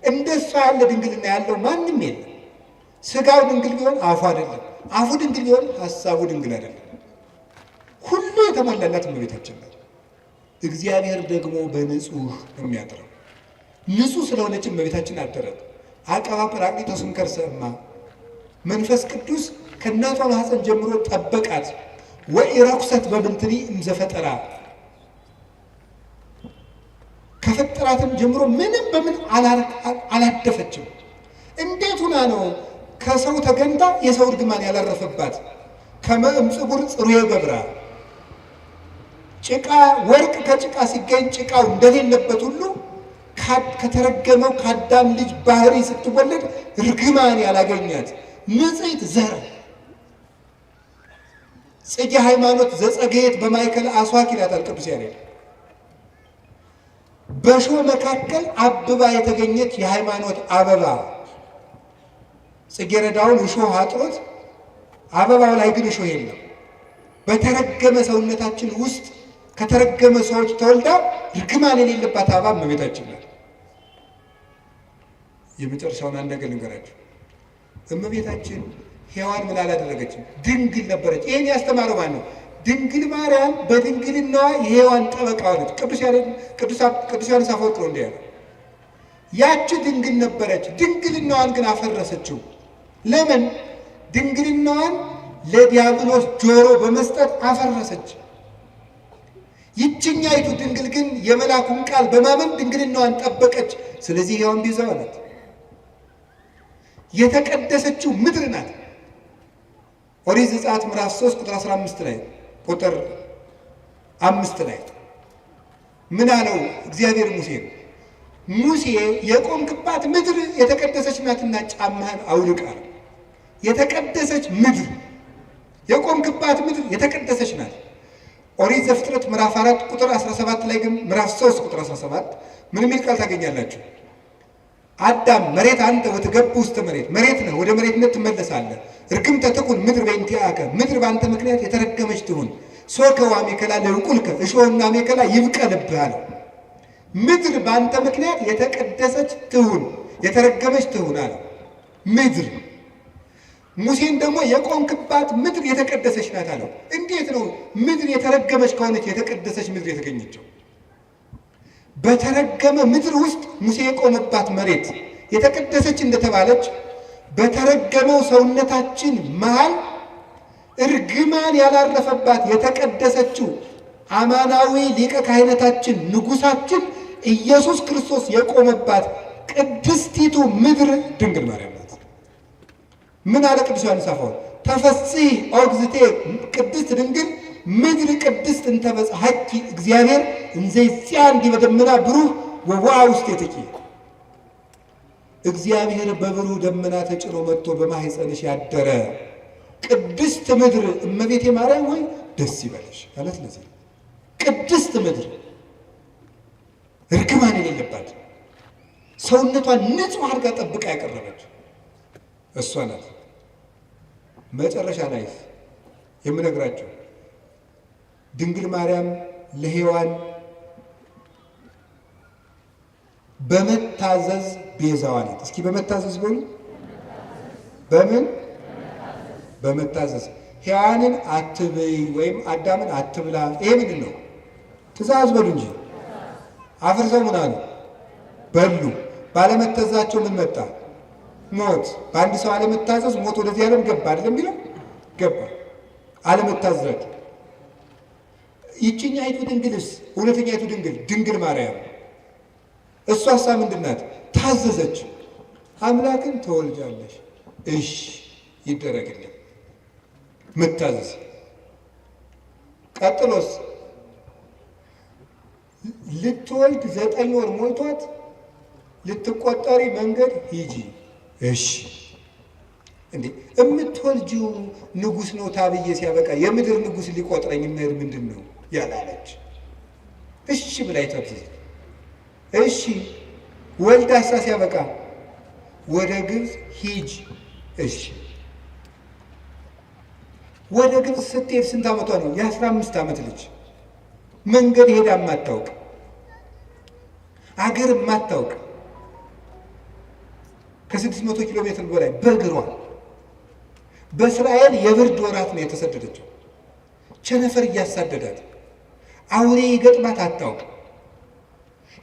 Speaker 1: እንደሷ ያለ ድንግልና ያለው ማንም የለም። ስጋው ድንግል ቢሆን አፉ አይደለም፣ አፉ ድንግል ቢሆን ሀሳቡ ድንግል አይደለም። ሁሉ የተሞላላት እመቤታችን ናት። እግዚአብሔር ደግሞ በንጹህ ነው የሚያጥረው። ንጹህ ስለሆነች እመቤታችን አደረት። አቀባ ጰራቅሊጦስም ከርሰ እማ መንፈስ ቅዱስ ከእናቷ ማኅፀን ጀምሮ ጠበቃት። ወኢረኩሰት በምንትኒ እምዘፈጠራ ከፈጠራትም ጀምሮ ምንም በምን አላደፈችም። እንዴት ሁና ነው ከሰው ተገንታ የሰው እርግማን ያላረፈባት? ከመ እምጽጉር ጽሩየ ገብራ ጭቃ ወርቅ ከጭቃ ሲገኝ ጭቃው እንደሌለበት ሁሉ ከተረገመው ከአዳም ልጅ ባህሪ ስትወለድ እርግማን ያላገኛት ንጽሕት ዘር ጽጌ ሃይማኖት ዘጸገየት በማእከለ አስዋክ ይላታል ቅዱስ ያሬድ። በእሾህ መካከል አብባ የተገኘች የሃይማኖት አበባ ጽጌረዳውን እሾህ አጥሮት አበባው ላይ ግን እሾህ የለም። በተረገመ ሰውነታችን ውስጥ ከተረገመ ሰዎች ተወልዳ እርግማን የሌለባት አበባ እመቤታችን ናት። የመጨረሻውን አንድ ነገር ልንገራችሁ። እመቤታችን ሔዋን ምን አላደረገችም? ድንግል ነበረች። ይህን ያስተማረው ማን ነው? ድንግል ማርያም በድንግልናዋ የሔዋን ጠበቃ ሆነች። ቅዱስ ዮሐንስ አፈወርቅ ነው እንዲህ ያለው። ያቺ ድንግል ነበረች፣ ድንግልናዋን ግን አፈረሰችው። ለምን? ድንግልናዋን ለዲያብሎስ ጆሮ በመስጠት አፈረሰች። ይችኛይቱ ድንግል ግን የመላኩን ቃል በማመን ድንግልናዋን ጠበቀች። ስለዚህ ሔዋን ቤዛዋ ናት። የተቀደሰችው ምድር ናት። ኦሪት ዘጸአት ምዕራፍ 3 ቁጥር 15 ላይ ቁጥር 5 ላይ ምን አለው እግዚአብሔር ሙሴን? ሙሴ የቆምክባት ምድር የተቀደሰች ናትና ጫማህን አውልቅ አለው። የተቀደሰች ምድር የቆምክባት ምድር የተቀደሰች ናት። ኦሪት ዘፍጥረት ምዕራፍ 4 ቁጥር 17 ላይ ግን ምዕራፍ 3 ቁጥር 17 ምን የሚል ቃል ታገኛላችሁ? አዳም መሬት አንተ ወትገብ ውስተ መሬት፣ መሬት ነህ ወደ መሬትነት ትመለሳለህ። እርግምተ ትኩን ምድር በእንቲአከ፣ ምድር በአንተ ምክንያት የተረገመች ትሁን። ሶከ ወአሜከላ ለይብቁልከ፣ እሾህና አሜከላ ይብቀልብህ አለው። ምድር በአንተ ምክንያት የተቀደሰች ትሁን፣ የተረገመች ትሁን አለው። ምድር ሙሴን ደግሞ የቆምክባት ምድር የተቀደሰች ናት አለው። እንዴት ነው ምድር የተረገመች ከሆነች የተቀደሰች ምድር የተገኘችው? በተረገመ ምድር ውስጥ ሙሴ የቆመባት መሬት የተቀደሰች እንደተባለች በተረገመው ሰውነታችን መሃል እርግማን ያላረፈባት የተቀደሰችው አማናዊ ሊቀ ካህናታችን ንጉሳችን ኢየሱስ ክርስቶስ የቆመባት ቅድስቲቱ ምድር ድንግል ማርያም ናት። ምን አለ ቅዱስ ዮሐንስ አፈወርቅ? ተፈሥሒ ኦ እግዝእትየ ቅድስት ድንግል ምድር ቅድስት እንተ በጽሐኪ እግዚአብሔር እንዘ ይጼዐን ዲበ ደመና ብሩህ ወቦአ ውስቴትኪ። እግዚአብሔር በብሩህ ደመና ተጭኖ መጥቶ በማኅፀንሽ ያደረ ቅድስት ምድር እመቤቴ ማርያም ሆይ ደስ ይበልሽ ማለት ለዚህ ነው። ቅድስት ምድር እርግማን የሌለባት ሰውነቷን ንጹሕ አድርጋ ጠብቃ ያቀረበች እሷ ናት። መጨረሻ ላይ የምነግራቸው ድንግል ማርያም ለሔዋን በመታዘዝ ቤዛዋ ናት። እስኪ በመታዘዝ በሉ። በምን? በመታዘዝ። ሔዋንን አትብይ ወይም አዳምን አትብላ፣ ይሄ ምንድን ነው? ትእዛዝ በሉ እንጂ። አፍርሰው ምን አሉ? በሉ። ባለመታዘዛቸው ምን መጣ? ሞት። በአንድ ሰው አለመታዘዝ ሞት ወደዚህ ዓለም ገባ አይደለም የሚለው? ገባ። አለመታዘዛቸው። ይችኛይቱ ድንግልስ እውነተኛይቱ ድንግል ድንግል ማርያም እሷሳ ምንድን ናት? ታዘዘች። አምላክን ትወልጃለሽ፣ እሺ ይደረግልን። መታዘዝ። ቀጥሎስ ልትወልድ 9 ወር ሞልቷት ልትቆጠሪ መንገድ ሂጂ፣ እሺ። እንዴ እምትወልጂው ንጉስ ነው ታብዬ ሲያበቃ የምድር ንጉስ ሊቆጥረኝ የምሄድ ምንድን ነው ያላለች፣ እሺ ብላ የታዘዘች። እሺ ወልዳሳ ሲያበቃ ወደ ግብፅ ሂጅ፣ እሺ። ወደ ግብፅ ስትሄድ ስንት ዓመቷ ነው? የ15 ዓመት ልጅ። መንገድ ሄዳ የማታውቅ አገር የማታውቅ ከ600 ኪሎ ሜትር በላይ በእግሯ በእስራኤል የብርድ ወራት ነው የተሰደደችው። ቸነፈር እያሳደዳት አውሬ ይገጥማት አታውቅ።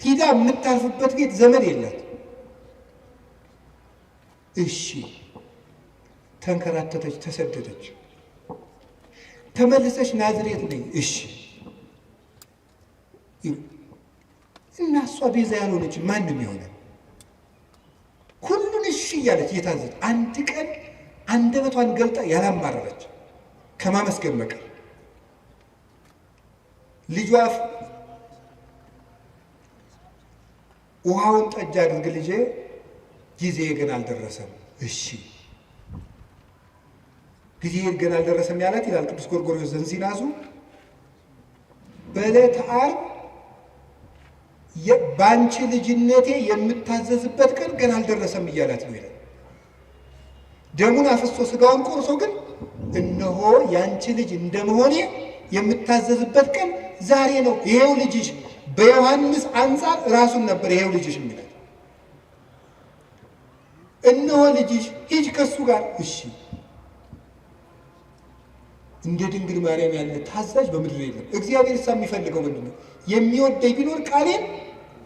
Speaker 1: ሂዳ የምታርፍበት ቤት ዘመድ የላት። እሺ ተንከራተተች፣ ተሰደደች። ተመልሰች ናዝሬት ነኝ። እሺ እና እሷ ቤዛ ያልሆነች ማንም ይሆናል? ሁሉን እሺ እያለች እየታዘዘች አንድ ቀን አንደበቷን ገልጣ ያላማረረች ከማመስገን በቀር ልጇ ውሃውን ጠጅ አድርግ ልጄ፣ ጊዜ ግን አልደረሰም። እሺ ጊዜ ገና አልደረሰም ያላት ይላል ቅዱስ ጎርጎርዮስ ዘእንዚናዙ። በዕለተ ዓርብ በአንቺ ልጅነቴ የምታዘዝበት ቀን ገና አልደረሰም እያላት ነው ይላል። ደሙን አፍሶ ስጋውን ቆርሶ ግን እነሆ ያንቺ ልጅ እንደመሆኔ የምታዘዝበት ቀን ዛሬ ነው፣ ይሄው ልጅሽ። በዮሐንስ አንጻር ራሱን ነበር ይሄው ልጅሽ የሚላት። እነሆ ልጅሽ፣ ሂጅ ከሱ ጋር። እሺ፣ እንደ ድንግል ማርያም ያለ ታዛዥ በምድር የለም። እግዚአብሔር እሳ የሚፈልገው ምንድን ነው? የሚወደኝ ቢኖር ቃሌን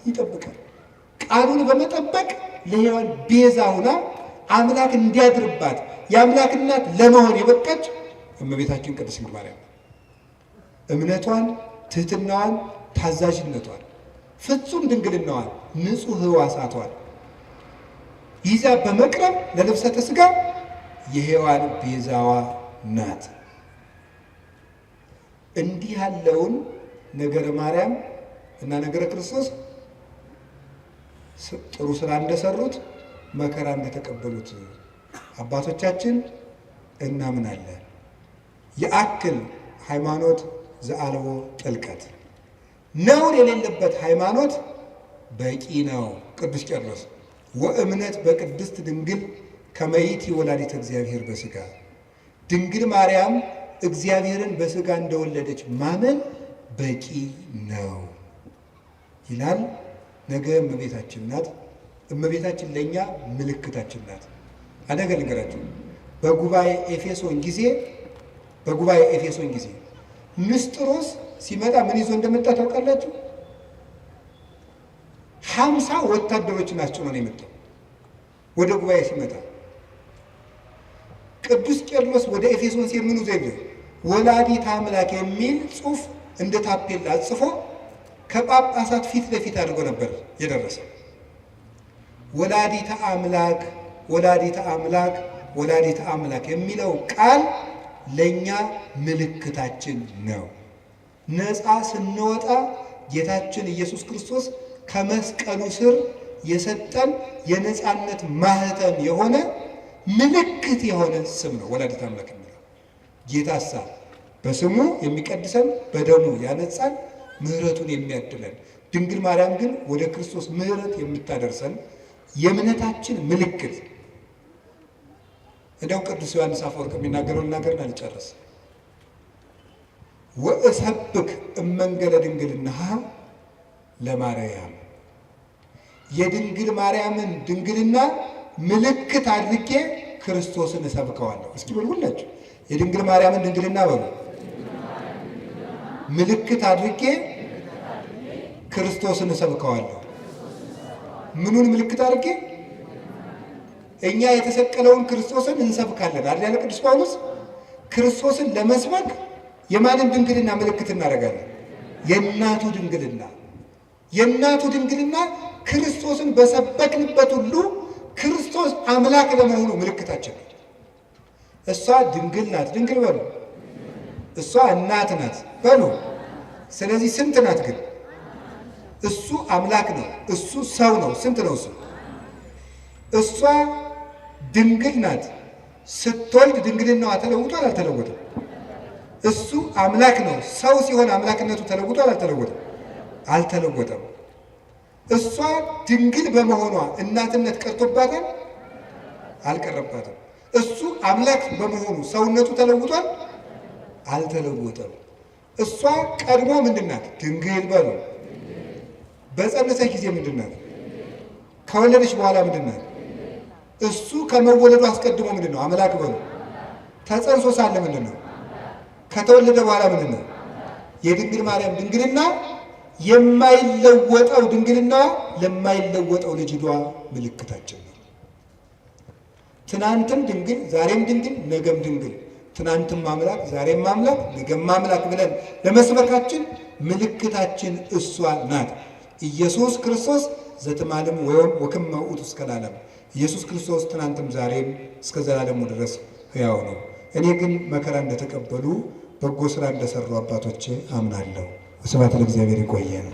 Speaker 1: ይጠብቃል። ቃሉን በመጠበቅ ለሔዋን ቤዛ ሁና አምላክ እንዲያድርባት የአምላክ እናት ለመሆን የበቃች እመቤታችን ቅድስት ድንግል ማርያም እምነቷን፣ ትህትናዋን፣ ታዛዥነቷን፣ ፍጹም ድንግልናዋን፣ ንጹሕ ሕዋሳቷን ይዛ በመቅረብ ለልብሰተ ሥጋ የሔዋን ቤዛዋ ናት። እንዲህ ያለውን ነገረ ማርያም እና ነገረ ክርስቶስ ጥሩ ስራ እንደሰሩት መከራ እንደተቀበሉት አባቶቻችን እናምናለን። የአክል ሃይማኖት ዘአልቦ ጥልቀት፣ ነውር የሌለበት ሃይማኖት በቂ ነው። ቅዱስ ቄርሎስ ወእምነት በቅድስት ድንግል ከመይት ወላዲተ እግዚአብሔር በሥጋ፣ ድንግል ማርያም እግዚአብሔርን በሥጋ እንደወለደች ማመን በቂ ነው ይላል። ነገ እመቤታችን ናት። እመቤታችን ለእኛ ምልክታችን ናት። አንድ ነገር ልንገራችሁ። በጉባኤ ኤፌሶን ጊዜ ንስጥሮስ ሲመጣ ምን ይዞ እንደመጣ ታውቃላችሁ? 50 ወታደሮችን አስጭኖ ነው የመጣው ወደ ጉባኤ ሲመጣ። ቅዱስ ቄርሎስ ወደ ኤፌሶን ሲሄድ ምን ይዞ ሄደ? ወላዲተ አምላክ የሚል ጽሑፍ እንደ ታፔላ ጽፎ ከጳጳሳት ፊት ለፊት አድርጎ ነበር የደረሰው። ወላዲተ አምላክ፣ ወላዲተ አምላክ፣ ወላዲተ አምላክ የሚለው ቃል ለእኛ ምልክታችን ነው። ነፃ ስንወጣ ጌታችን ኢየሱስ ክርስቶስ ከመስቀሉ ስር የሰጠን የነፃነት ማህተም የሆነ ምልክት የሆነ ስም ነው ወላዲተ አምላክ የሚለው። ጌታሳ በስሙ የሚቀድሰን፣ በደሙ ያነጻን፣ ምሕረቱን የሚያድለን፣ ድንግል ማርያም ግን ወደ ክርስቶስ ምሕረት የምታደርሰን የእምነታችን ምልክት። እንደው ቅዱስ ዮሐንስ አፈወርቅ የሚናገረውን ልናገርና ልጨርስ። ወእሰብክ እመንገለ ድንግልናሃ ለማርያም፣ የድንግል ማርያምን ድንግልና ምልክት አድርጌ ክርስቶስን እሰብከዋለሁ። እስኪ በሉ ሁላችሁ፣ የድንግል ማርያምን ድንግልና በሉ፣ ምልክት አድርጌ ክርስቶስን እሰብከዋለሁ። ምኑን ምልክት አድርጌ? እኛ የተሰቀለውን ክርስቶስን እንሰብካለን አይደል ያለ ቅዱስ ጳውሎስ። ክርስቶስን ለመስበክ የማንን ድንግልና ምልክት እናደርጋለን? የእናቱ ድንግልና። የእናቱ ድንግልና ክርስቶስን በሰበክንበት ሁሉ ክርስቶስ አምላክ ለመሆኑ ምልክታችን ነው። እሷ ድንግል ናት፣ ድንግል በሉ። እሷ እናት ናት በሉ። ስለዚህ ስንት ናት ግን? እሱ አምላክ ነው፣ እሱ ሰው ነው። ስንት ነው እሱ? እሷ ድንግል ናት። ስትወልድ ድንግልናዋ ተለውጧል አልተለወጠም? እሱ አምላክ ነው። ሰው ሲሆን አምላክነቱ ተለውጧል አልተለወጠም? አልተለወጠም። እሷ ድንግል በመሆኗ እናትነት ቀርቶባታል? አልቀረባትም። እሱ አምላክ በመሆኑ ሰውነቱ ተለውጧል? አልተለወጠም። እሷ ቀድሞ ምንድን ናት? ድንግል በሉ። በጸነሰች ጊዜ ምንድን ናት? ከወለደች በኋላ ምንድን ናት? እሱ ከመወለዱ አስቀድሞ ምንድን ነው? አምላክ በሉ። ተጸንሶ ሳለ ምንድን ነው? ከተወለደ በኋላ ምንድን ነው? የድንግል ማርያም ድንግልና የማይለወጠው ድንግልና ለማይለወጠው ልጅ ምልክታችን ነው። ትናንትም ድንግል፣ ዛሬም ድንግል፣ ነገም ድንግል፣ ትናንትም አምላክ፣ ዛሬም አምላክ፣ ነገም አምላክ ብለን ለመስበካችን ምልክታችን እሷ ናት። ኢየሱስ ክርስቶስ ዘትማልም ወዮም ወክመ ውእቱ እስከ ለዓለም። ኢየሱስ ክርስቶስ ትናንትም ዛሬም እስከ ዘላለሙ ድረስ ሕያው ነው። እኔ ግን መከራ እንደተቀበሉ በጎ ስራ እንደሰሩ አባቶቼ አምናለሁ። ስብሐት ለእግዚአብሔር። ይቆየን።